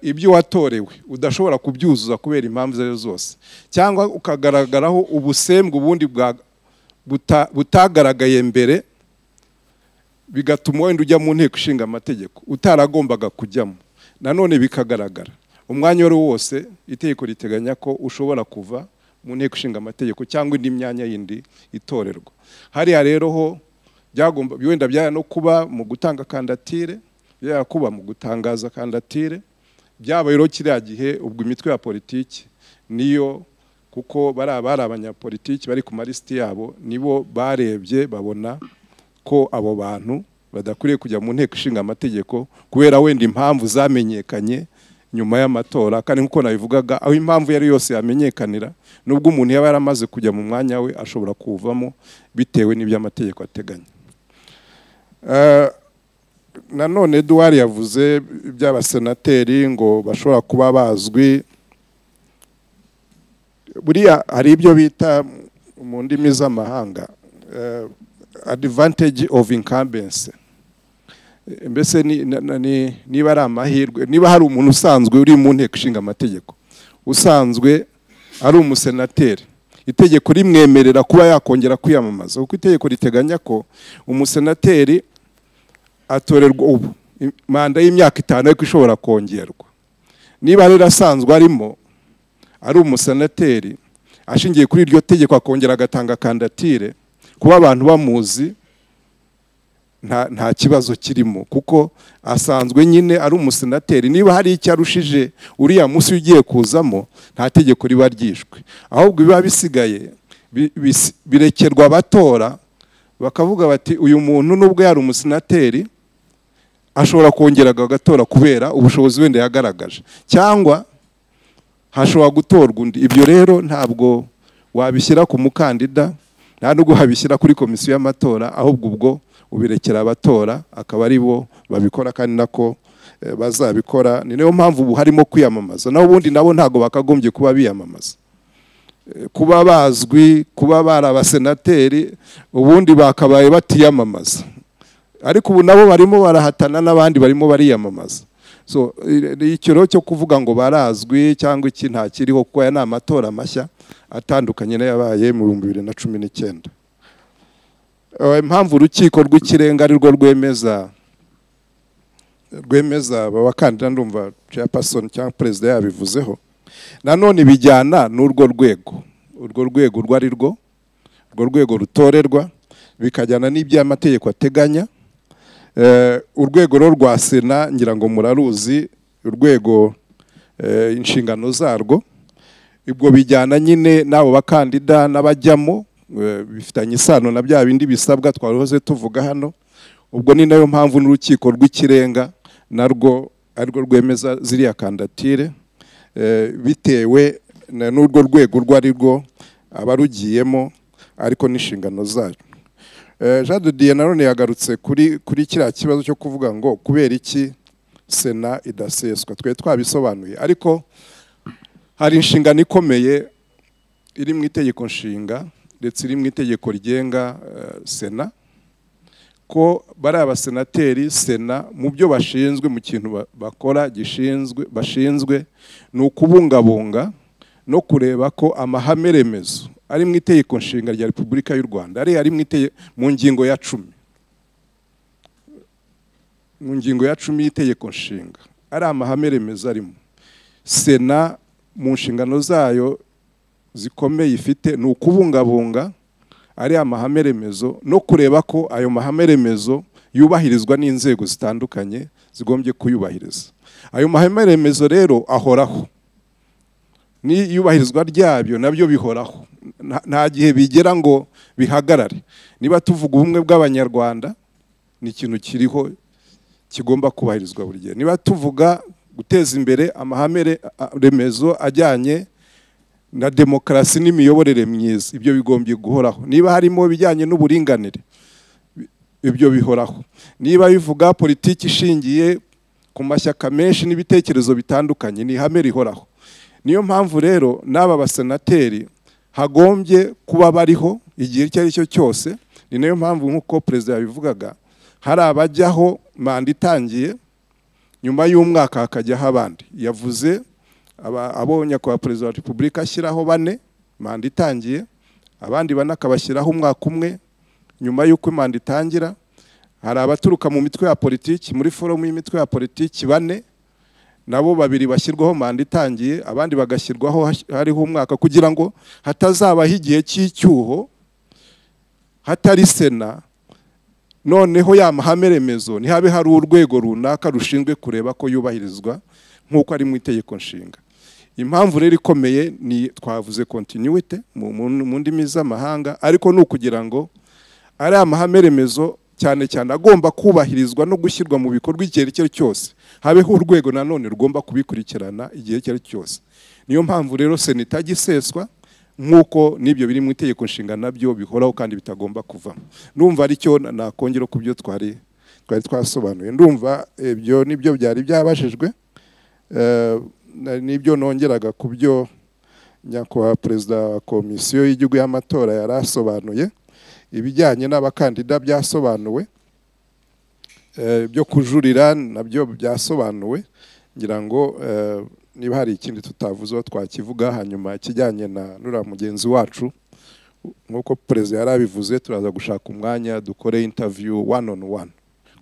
ibyo watorewe udashobora kubyuzuza kubera impamvu zayo zose, cyangwa ukagaragaraho ubusembwa ubundi butagaragaye mbere, bigatuma wenda ujya mu nteko ishinga amategeko utaragombaga kujyamo, nanone bikagaragara umwanya wari wose itegeko riteganya ko ushobora kuva mu nteko ishinga amategeko cyangwa indi myanya yindi itorerwa. Hariya rero ho byagomba wenda byaya no kuba mu gutanga kandidatire, byaya kuba mu gutangaza kandidatire, byabaye rero kiriya gihe ubwo imitwe ya politiki niyo, kuko bari abanyapolitiki bari ku malisiti yabo, nibo barebye babona ko abo bantu badakwiriye kujya mu nteko ishinga amategeko kubera wenda impamvu zamenyekanye nyuma y'amatora. Kandi nkuko nabivugaga, aho impamvu yari yose yamenyekanira, nubwo umuntu yaba yaramaze kujya mu mwanya we ashobora kuvamo bitewe n'ibyo amategeko ateganya. Nanone Edouard yavuze iby'abasenateri ngo bashobora kuba bazwi. Buriya hari ibyo bita mu ndimi z'amahanga advantage of incumbency. Mbese niba ari amahirwe, niba hari umuntu usanzwe uri mu nteko ishinga amategeko, usanzwe ari umusenateri, itegeko rimwemerera kuba yakongera kwiyamamaza, kuko itegeko riteganya ko umusenateri atorerwa ubu manda y'imyaka 5 ariko ishobora kongerwa. Niba rero asanzwe arimo ari umusenateri ashingiye kuri iryo tegeko akongera agatanga kandidatire, kuba abantu bamuzi nta kibazo kirimo, kuko asanzwe nyine ari umusenateri. Niba hari icyo arushije uriya munsi ugiye kuzamo, nta tegeko riba ryishwe, ahubwo biba bisigaye birekerwa abatora bakavuga bati uyu muntu nubwo yari umusenateri ashobora kongera agatora kubera ubushobozi wenda yagaragaje, cyangwa hashobora gutorwa undi. Ibyo rero ntabwo wabishyira ku mukandida, nta nubwo wabishyira kuri komisiyo y'amatora, ahubwo ubwo ubirekera abatora akaba ari bo babikora, kandi nako bazabikora. Ni nayo mpamvu ubu harimo kwiyamamaza, naho ubundi nabo ntago bakagombye kuba biyamamaza, kuba bazwi, kuba bari abasenateri, ubundi bakabaye batiyamamaza, ariko ubu nabo barimo barahatana n'abandi barimo bariyamamaza. So ikiro cyo kuvuga ngo barazwi cyangwa iki nta kiriho, kuko aya ni amatora mashya atandukanye n'ayabaye mu 2019. Impamvu urukiko rw'ikirenga ari rwo rwemeza abakandida, ndumva chairperson cyangwa perezida yabivuzeho, nanone bijyana n'urwo rwego, urwo rwego urwo ari rwo, urwo rwego rutorerwa, bikajyana n'iby'amategeko ateganya. Urwego rwo rwa Sena ngira ngo muraruzi, urwego inshingano zarwo, ibwo bijyana nyine n'abo bakandida n'abajyamo, bifitanye isano na bya bindi bisabwa twahoze tuvuga hano. Ubwo ni nayo mpamvu n'urukiko rw'ikirenga narwo arirwo rwemeza ziriya kandidatire, bitewe n'urwo rwego urwo ari rwo abarugiyemo, ariko n'inshingano zayo. Jean de Dieu nanone yagarutse kuri kiriya kibazo cyo kuvuga ngo kubera iki Sena idaseswa. Twe twabisobanuye, ariko hari inshingano ikomeye iri mu itegeko nshinga ndetse iri mu itegeko rigenga Sena, ko bari abasenateri Sena mu byo bashinzwe, mu kintu bakora gishinzwe bashinzwe ni ukubungabunga no kureba ko amahame remezo ari mu itegeko nshinga rya Repubulika y'u Rwanda, ari mu ngingo ya 10, mu ngingo ya 10 y'itegeko nshinga, ari amahame remezo arimo. Sena mu nshingano zayo zikomeye ifite ni ukubungabunga ari amahame remezo no kureba ko ayo mahame remezo yubahirizwa n'inzego zitandukanye zigombye kuyubahiriza. Ayo mahame remezo rero ahoraho, ni yubahirizwa ryabyo nabyo bihoraho, nta gihe bigera ngo bihagarare. Niba tuvuga ubumwe bw'Abanyarwanda ni ikintu kiriho kigomba kubahirizwa buri gihe. Niba tuvuga guteza imbere amahame remezo ajyanye na demokarasi n'imiyoborere myiza, ibyo bigombye guhoraho. Niba harimo ibijyanye n'uburinganire, ibyo bihoraho. Niba bivuga politiki ishingiye ku mashyaka menshi n'ibitekerezo bitandukanye, ni ihame rihoraho. Niyo mpamvu rero n'aba basenateri hagombye kuba bariho igihe icyo ari cyo cyose. Ni nayo mpamvu nk'uko perezida yabivugaga, hari abajyaho manda itangiye, nyuma y'umwaka hakajyaho abandi. Yavuze abo nyakubahwa perezida wa Repubulika ashyiraho 4 manda itangiye, abandi 4 akabashyiraho umwaka umwe nyuma y'uko manda itangira. Hari abaturuka mu mitwe ya politiki, muri forumu y'imitwe ya politiki 4, nabo 2 bashyirwaho manda itangiye, abandi bagashyirwaho hariho umwaka, kugira ngo hatazabaho igihe cy'icyuho hatari Sena. Noneho ya mahame remezo ntihabe hari urwego runaka rushinzwe kureba ko yubahirizwa nk'uko ari mu itegeko nshinga. Impamvu rero ikomeye ni twavuze continuité mu ndimi z'amahanga, ariko ni ukugira ngo ari amahame remezo cyane cyane agomba kubahirizwa no gushyirwa mu bikorwa igihe icyo cyose, habeho urwego nanone rugomba kubikurikirana igihe icyo cyose. Niyo mpamvu rero Sena itagiseswa nk'uko n'ibyo biri mu itegeko nshinga nabyo bihoraho kandi bitagomba kuvamo. Ndumva aricyo nakongera ku byo twari twasobanuye. Ndumva ibyo nibyo byari byabashijwe, nibyo nongeraga ku byo nyakubahwa perezida wa komisiyo y'igihugu y'amatora yarasobanuye. Ibijyanye n'abakandida byasobanuwe, byo kujurira nabyo byasobanuwe, ngira ngo niba hari ikindi tutavuzeho twakivuga. Hanyuma ikijyanye na nura mugenzi wacu, nk'uko perezida yarabivuze, turaza gushaka umwanya dukore interview one on one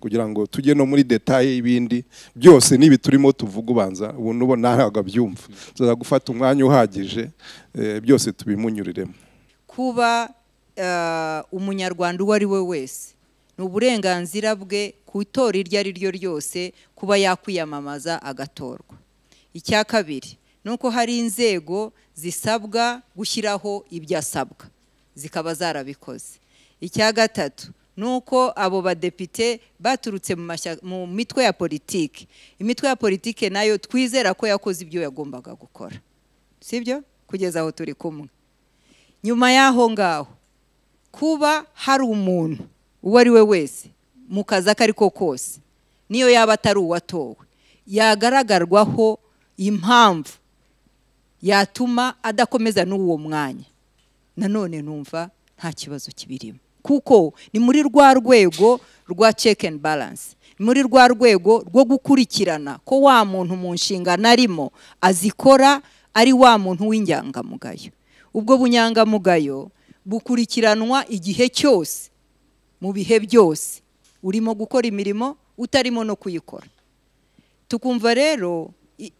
kugira ngo tujye no muri détail y'ibindi byose n'ibi turimo tuvuga. Ubanza ubu nubona ntabwo abyumva. Tuzaza gufata umwanya uhagije, byose tubimunyuriremo. Kuba umunyarwanda uwo ari we wese ni uburenganzira bwe ku itora iryo ari ryo ryose kuba yakwiyamamaza agatorwa. Icya kabiri ni uko hari inzego zisabwa gushyiraho ibyo asabwa, zikaba zarabikoze. Icya gatatu ni uko abo badepite baturutse mu mitwe ya politiki. Imitwe ya politiki nayo twizera ko yakoze ibyo yagombaga gukora, sibyo? Kugeza aho turi kumwe. Nyuma y'aho ngaho, kuba hari umuntu uwo ari we wese mu kazi ako ari ko kose, niyo yaba atari uwatowe, yagaragarwaho impamvu yatuma adakomeza n'uwo mwanya, nanone numva nta kibazo kibirimo, kuko ni muri rwa rwego rwa check and balance, ni muri rwa rwego rwo gukurikirana ko wa muntu mu nshingano arimo azikora ari wa muntu w'inyangamugayo. Ubwo bunyangamugayo bukurikiranwa igihe cyose, mu bihe byose, urimo gukora imirimo, utarimo no kuyikora. Tukumva rero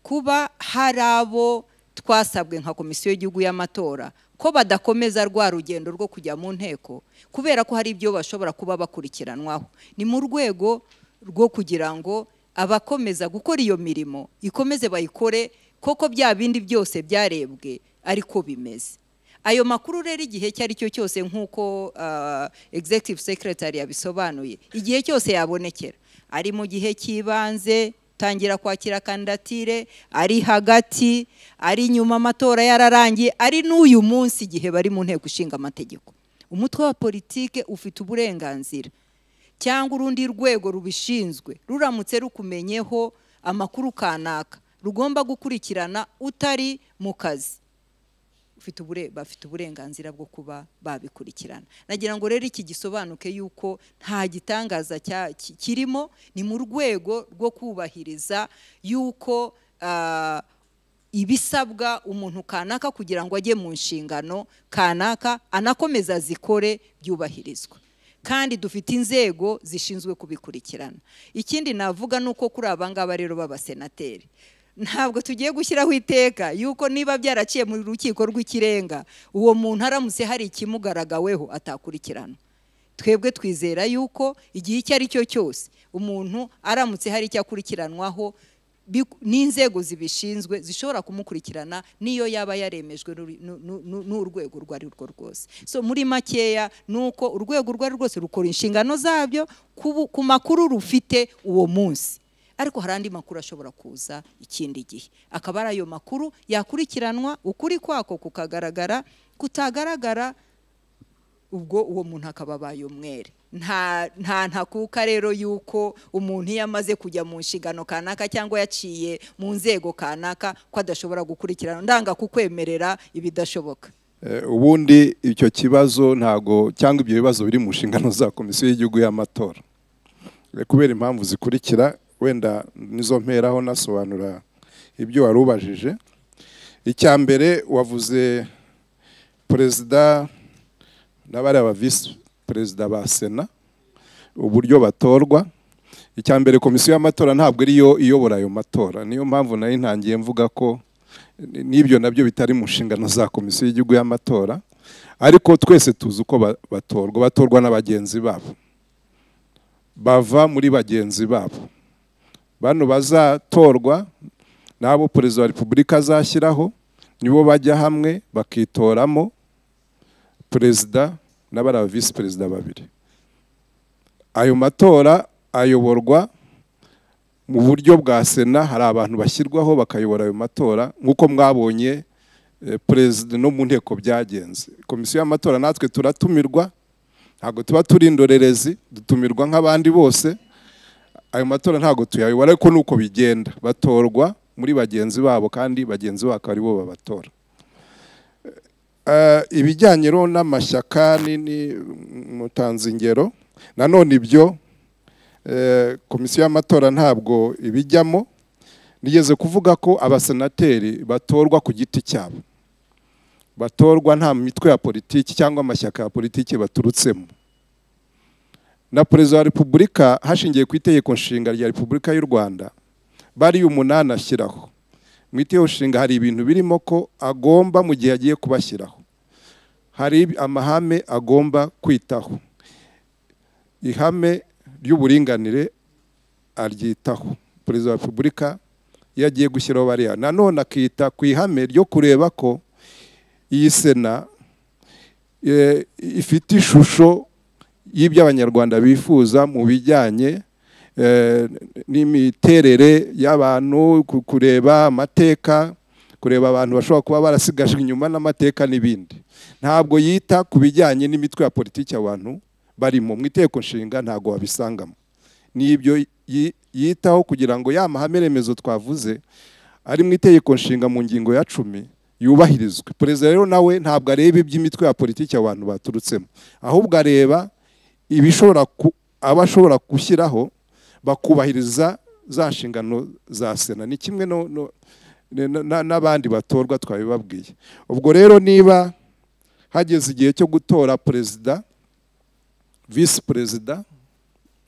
kuba hari abo twasabwe nka Komisiyo y'Igihugu y'Amatora ko badakomeza rwa rugendo rwo kujya mu nteko kubera ko hari ibyo bashobora kuba bakurikiranwaho, ni mu rwego rwo kugira ngo abakomeza gukora iyo mirimo ikomeze bayikore koko bya bindi byose byarebwe ariko bimeze. Ayo makuru rero, igihe icyo ari cyo cyose, nk'uko executive secretary yabisobanuye, igihe cyose yabonekera, ari mu gihe cy'ibanze tangira kwakira kandidatire, ari hagati, ari nyuma amatora yararangiye, ari n'uyu munsi igihe bari mu Nteko Ishinga Amategeko, umutwe wa politike ufite uburenganzira cyangwa urundi rwego rubishinzwe ruramutse rukumenyeho amakuru kanaka rugomba gukurikirana utari mu kazi, bafite uburenganzira bwo kuba babikurikirana. Nagira ngo rero iki gisobanuke yuko nta gitangaza kirimo, ni mu rwego rwo kubahiriza yuko ibisabwa umuntu kanaka kugira ngo ajye mu nshingano kanaka anakomeza azikore byubahirizwa, kandi dufite inzego zishinzwe kubikurikirana. Ikindi navuga ni uko kuri aba ngaba rero b'abasenateri, ntabwo tugiye gushyiraho iteka yuko niba byaraciye mu Rukiko rw'Ikirenga, uwo muntu aramutse hari ikimugaragaweho atakurikirana. Twebwe twizera yuko igihe icyo ari cyo cyose umuntu aramutse hari icyo akurikiranwaho n'inzego zibishinzwe zishobora kumukurikirana, niyo yaba yaremejwe n'urwego urwo ari rwo rwose. So muri makeya ni uko urwego urwo ari rwo rwose rukora inshingano zabyo ku makuru rufite uwo munsi, ariko hari andi makuru ashobora kuza ikindi gihe, akaba ari ayo makuru yakurikiranwa, ukuri kwako kukagaragara, kutagaragara ubwo uwo muntu akaba abaye umwere. Nta ntakuka rero yuko umuntu iyo amaze kujya mu nshingano kanaka cyangwa yaciye mu nzego kanaka ko adashobora gukurikirana. Ndanga kukwemerera ibidashoboka. Ubundi icyo kibazo ntago cyangwa ibyo bibazo biri mu nshingano za Komisiyo y'Igihugu y'Amatora, kubera impamvu zikurikira, wenda nizo mperaho nasobanura ibyo wari ubajije. Icya mbere wavuze perezida n'abari aba visi perezida ba Sena, uburyo batorwa. Icya mbere, Komisiyo y'Amatora ntabwo ariyo iyobora ayo matora. Niyo mpamvu nari ntangiye mvuga ko n'ibyo nabyo bitari mu nshingano za Komisiyo y'Igihugu y'Amatora. Ariko twese tuzi uko batorwa. Batorwa na bagenzi babo, bava muri bagenzi babo. Bano bazatorwa n'abo Perezida wa Repubulika azashyiraho, nibo bajya hamwe bakitoramo perezida n'abari visi perezida babiri. Ayo matora ayoborwa mu buryo bwa Sena. Hari abantu bashyirwaho bakayobora ayo matora, nk'uko mwabonye perezida no mu nteko byagenze. Komisiyo y'Amatora natwe turatumirwa, ntabwo tuba turi indorerezi, dutumirwa nk'abandi bose. Ayo matora ntabwo tuyayobora, ariko nuko bigenda, batorwa muri bagenzi babo kandi bagenzi babo akaba aribo babatora. Ibijyanye rero n'amashyaka nini mutanze ingero, nanone ibyo Komisiyo y'Amatora ntabwo ibijyamo. Nigeze kuvuga ko abasenateri batorwa ku giti cyabo, batorwa nta mitwe ya politiki cyangwa amashyaka ya politiki baturutsemo. Na Perezida wa Repubulika hashingiye ku itegeko nshinga rya Repubulika y'u Rwanda bari 8 ashyiraho. Mu itegeko nshinga hari ibintu birimo ko agomba mu gihe agiye kubashyiraho hari amahame agomba kwitaho. Ihame ry'uburinganire aryitaho Perezida wa Repubulika iyo agiye gushyiraho bariya. Nanone akita ku ihame ryo kureba ko iyi sena ifite ishusho y'ibyo Abanyarwanda bifuza mu bijyanye n'imiterere y'abantu, kureba amateka, kureba abantu bashobora kuba barasigajwe inyuma n'amateka n'ibindi. Ntabwo yita ku bijyanye n'imitwe ya politiki abantu barimo. Mu itegeko nshinga ntabwo wabisangamo. N'ibyo yitaho kugira ngo ya mahame remezo twavuze ari mu itegeko nshinga mu ngingo ya 10 yubahirizwe. Perezida rero nawe ntabwo areba iby'imitwe ya politiki abantu baturutsemo, ahubwo areba ibishobora abashobora gushyiraho bakubahiriza za nshingano za sena. Ni kimwe n'abandi batorwa twabibabwiye. Ubwo rero niba hageze igihe cyo gutora perezida, visi perezida,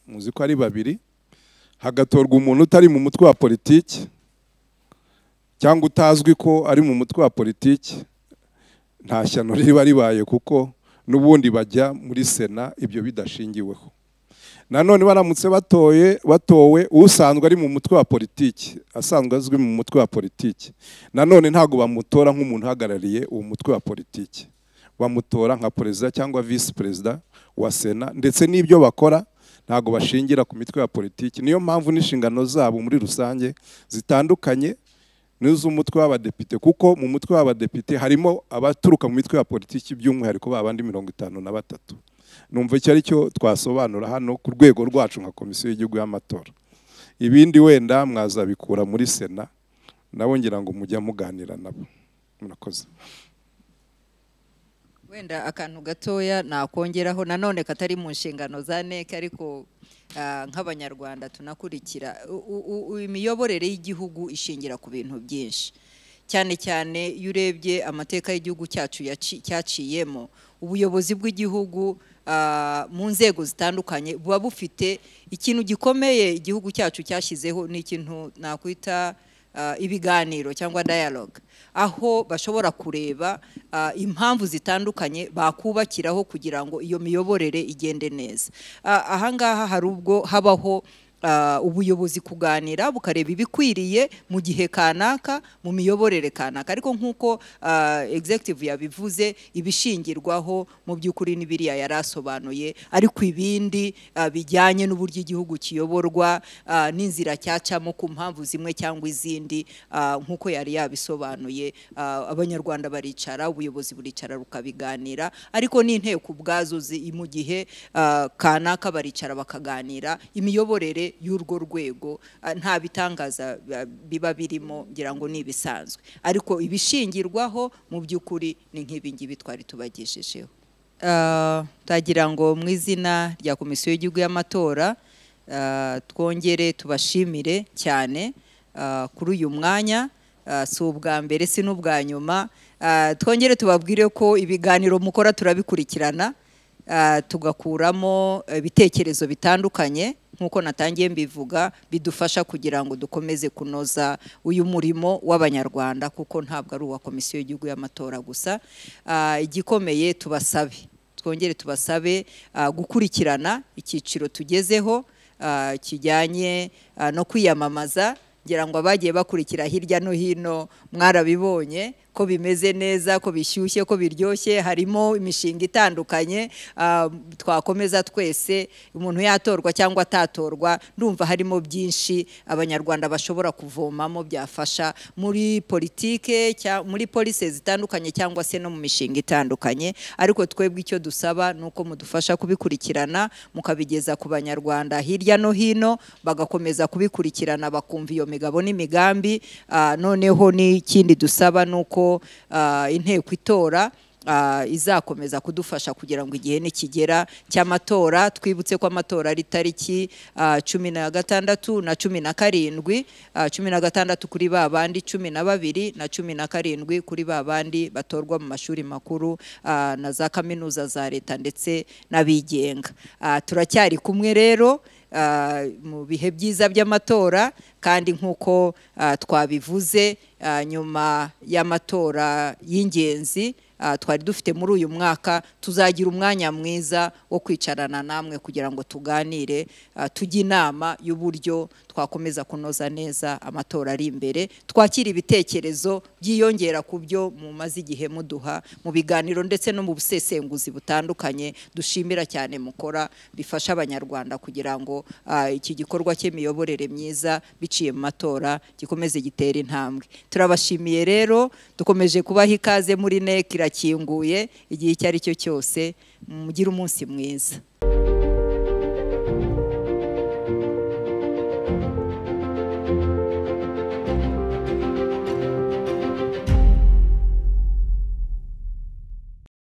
muzi ko ari babiri, hagatorwa umuntu utari mu mutwe wa politiki cyangwa utazwi ko ari mu mutwe wa politiki, nta shyano riba ribaye kuko n'ubundi bajya muri sena ibyo bidashingiweho. Nanone baramutse batowe usanzwe ari mu mutwe wa politiki, asanzwe azwi mu mutwe wa politiki, nanone ntago bamutora nk'umuntu uhagarariye uwo mutwe wa politiki, bamutora nka perezida cyangwa visi perezida wa sena. Ndetse n'ibyo bakora ntago bashingira ku mitwe ya politiki. Niyo mpamvu n'inshingano zabo muri rusange zitandukanye n'iz'umutwe w'abadepite, kuko mu mutwe w'abadepite harimo abaturuka mu mitwe ya politiki by'umwihariko babandi 53. Numva icyo ari cyo twasobanura hano ku rwego rwacu nka Komisiyo y'Igihugu y'Amatora. Ibindi wenda mwazabikura muri sena, nabo ngira ngo mujya muganira nabo. Murakoze. Wenda akantu gatoya nakongeraho nanone katari mu nshingano za NEC, ariko nk'Abanyarwanda tunakurikira imiyoborere y'igihugu ishingira ku bintu byinshi. Cyane cyane iyo urebye amateka y'igihugu cyacu cyaciyemo, ubuyobozi bw'igihugu mu nzego zitandukanye buba bufite ikintu gikomeye igihugu cyacu cyashyizeho, ni ikintu nakwita ibiganiro cyangwa dialogue, aho bashobora kureba impamvu zitandukanye bakubakiraho kugira ngo iyo miyoborere igende neza. Ahangaha hari ubwo habaho ubuyobozi kuganira bukareba ibikwiriye mu gihe kanaka mu miyoborere kanaka, ariko nkuko executive yabivuze ibishingirwaho mu by'ukuri n'ibiriya yarasobanuye, ariko ibindi bijyanye n'uburyo igihugu kiyoborwa n'inzira cyacamo ku mpamvu zimwe cyangwa izindi, nkuko yari yabisobanuye, Abanyarwanda baricara, ubuyobozi buricara rukabiganira, ariko n'inteko ubwazo mu gihe kanaka baricara bakaganira imiyoborere y'urwo rwego. Nta bitangaza biba birimo, ngira ngo ni ibisanzwe, ariko ibishingirwaho mu by'ukuri ni nk'ibi ngibi twari tubagejejeho. Tagira ngo mu izina rya Komisiyo y'Igihugu y'Amatora twongere tubashimire cyane kuri uyu mwanya. Si ubwa mbere si n'ubwa nyuma. Twongere tubabwire ko ibiganiro mukora turabikurikirana, tugakuramo ibitekerezo bitandukanye nkuko natangiye mbivuga, bidufasha kugira ngo dukomeze kunoza uyu murimo w'Abanyarwanda, kuko ntabwo ari uwa Komisiyo y'Igihugu y'Amatora gusa. Igikomeye tubasabe, twongere tubasabe gukurikirana icyiciro tugezeho kijyanye no kwiyamamaza. Ngira ngo abagiye bakurikira hirya no hino mwarabibonye ko bimeze neza, ko bishyushye, ko biryoshye, harimo imishinga itandukanye. Twakomeza twese, umuntu yatorwa cyangwa atatorwa, ndumva harimo byinshi Abanyarwanda bashobora kuvomamo byafasha muri politike, muri policies zitandukanye cyangwa se no mu mishinga itandukanye. Ariko twebwe icyo dusaba nuko mudufasha kubikurikirana, mukabigeza ku Banyarwanda hirya no hino, bagakomeza kubikurikirana bakumva iyo migabo n'imigambi. Noneho n'ikindi dusaba nuko inteko itora izakomeza kudufasha kugira ngo igihe nikigera cy'amatora, twibutse ko amatora ari tariki 16 na 17, 16 kuri ba bandi 12 na 17 kuri ba bandi batorwa mu mashuri makuru na za kaminuza za leta ndetse n'abigenga. Turacyari kumwe rero mu bihe byiza by'amatora, kandi nk'uko twabivuze nyuma y'amatora y'ingenzi twari dufite muri uyu mwaka, tuzagira umwanya mwiza wo kwicarana namwe kugira ngo tuganire, tujye inama y'uburyo twakomeza kunoza neza amatora ari imbere, twakira ibitekerezo byiyongera ku byo mumaze igihe muduha mu biganiro ndetse no mu busesenguzi butandukanye dushimira cyane mukora, bifasha Abanyarwanda kugira ngo iki gikorwa cy'imiyoborere myiza biciye mu matora gikomeze gitere intambwe. Turabashimiye rero, dukomeje kubaha ikaze muri NEC, irakinguye igihe icyo ari cyo cyose. Mugire umunsi mwiza.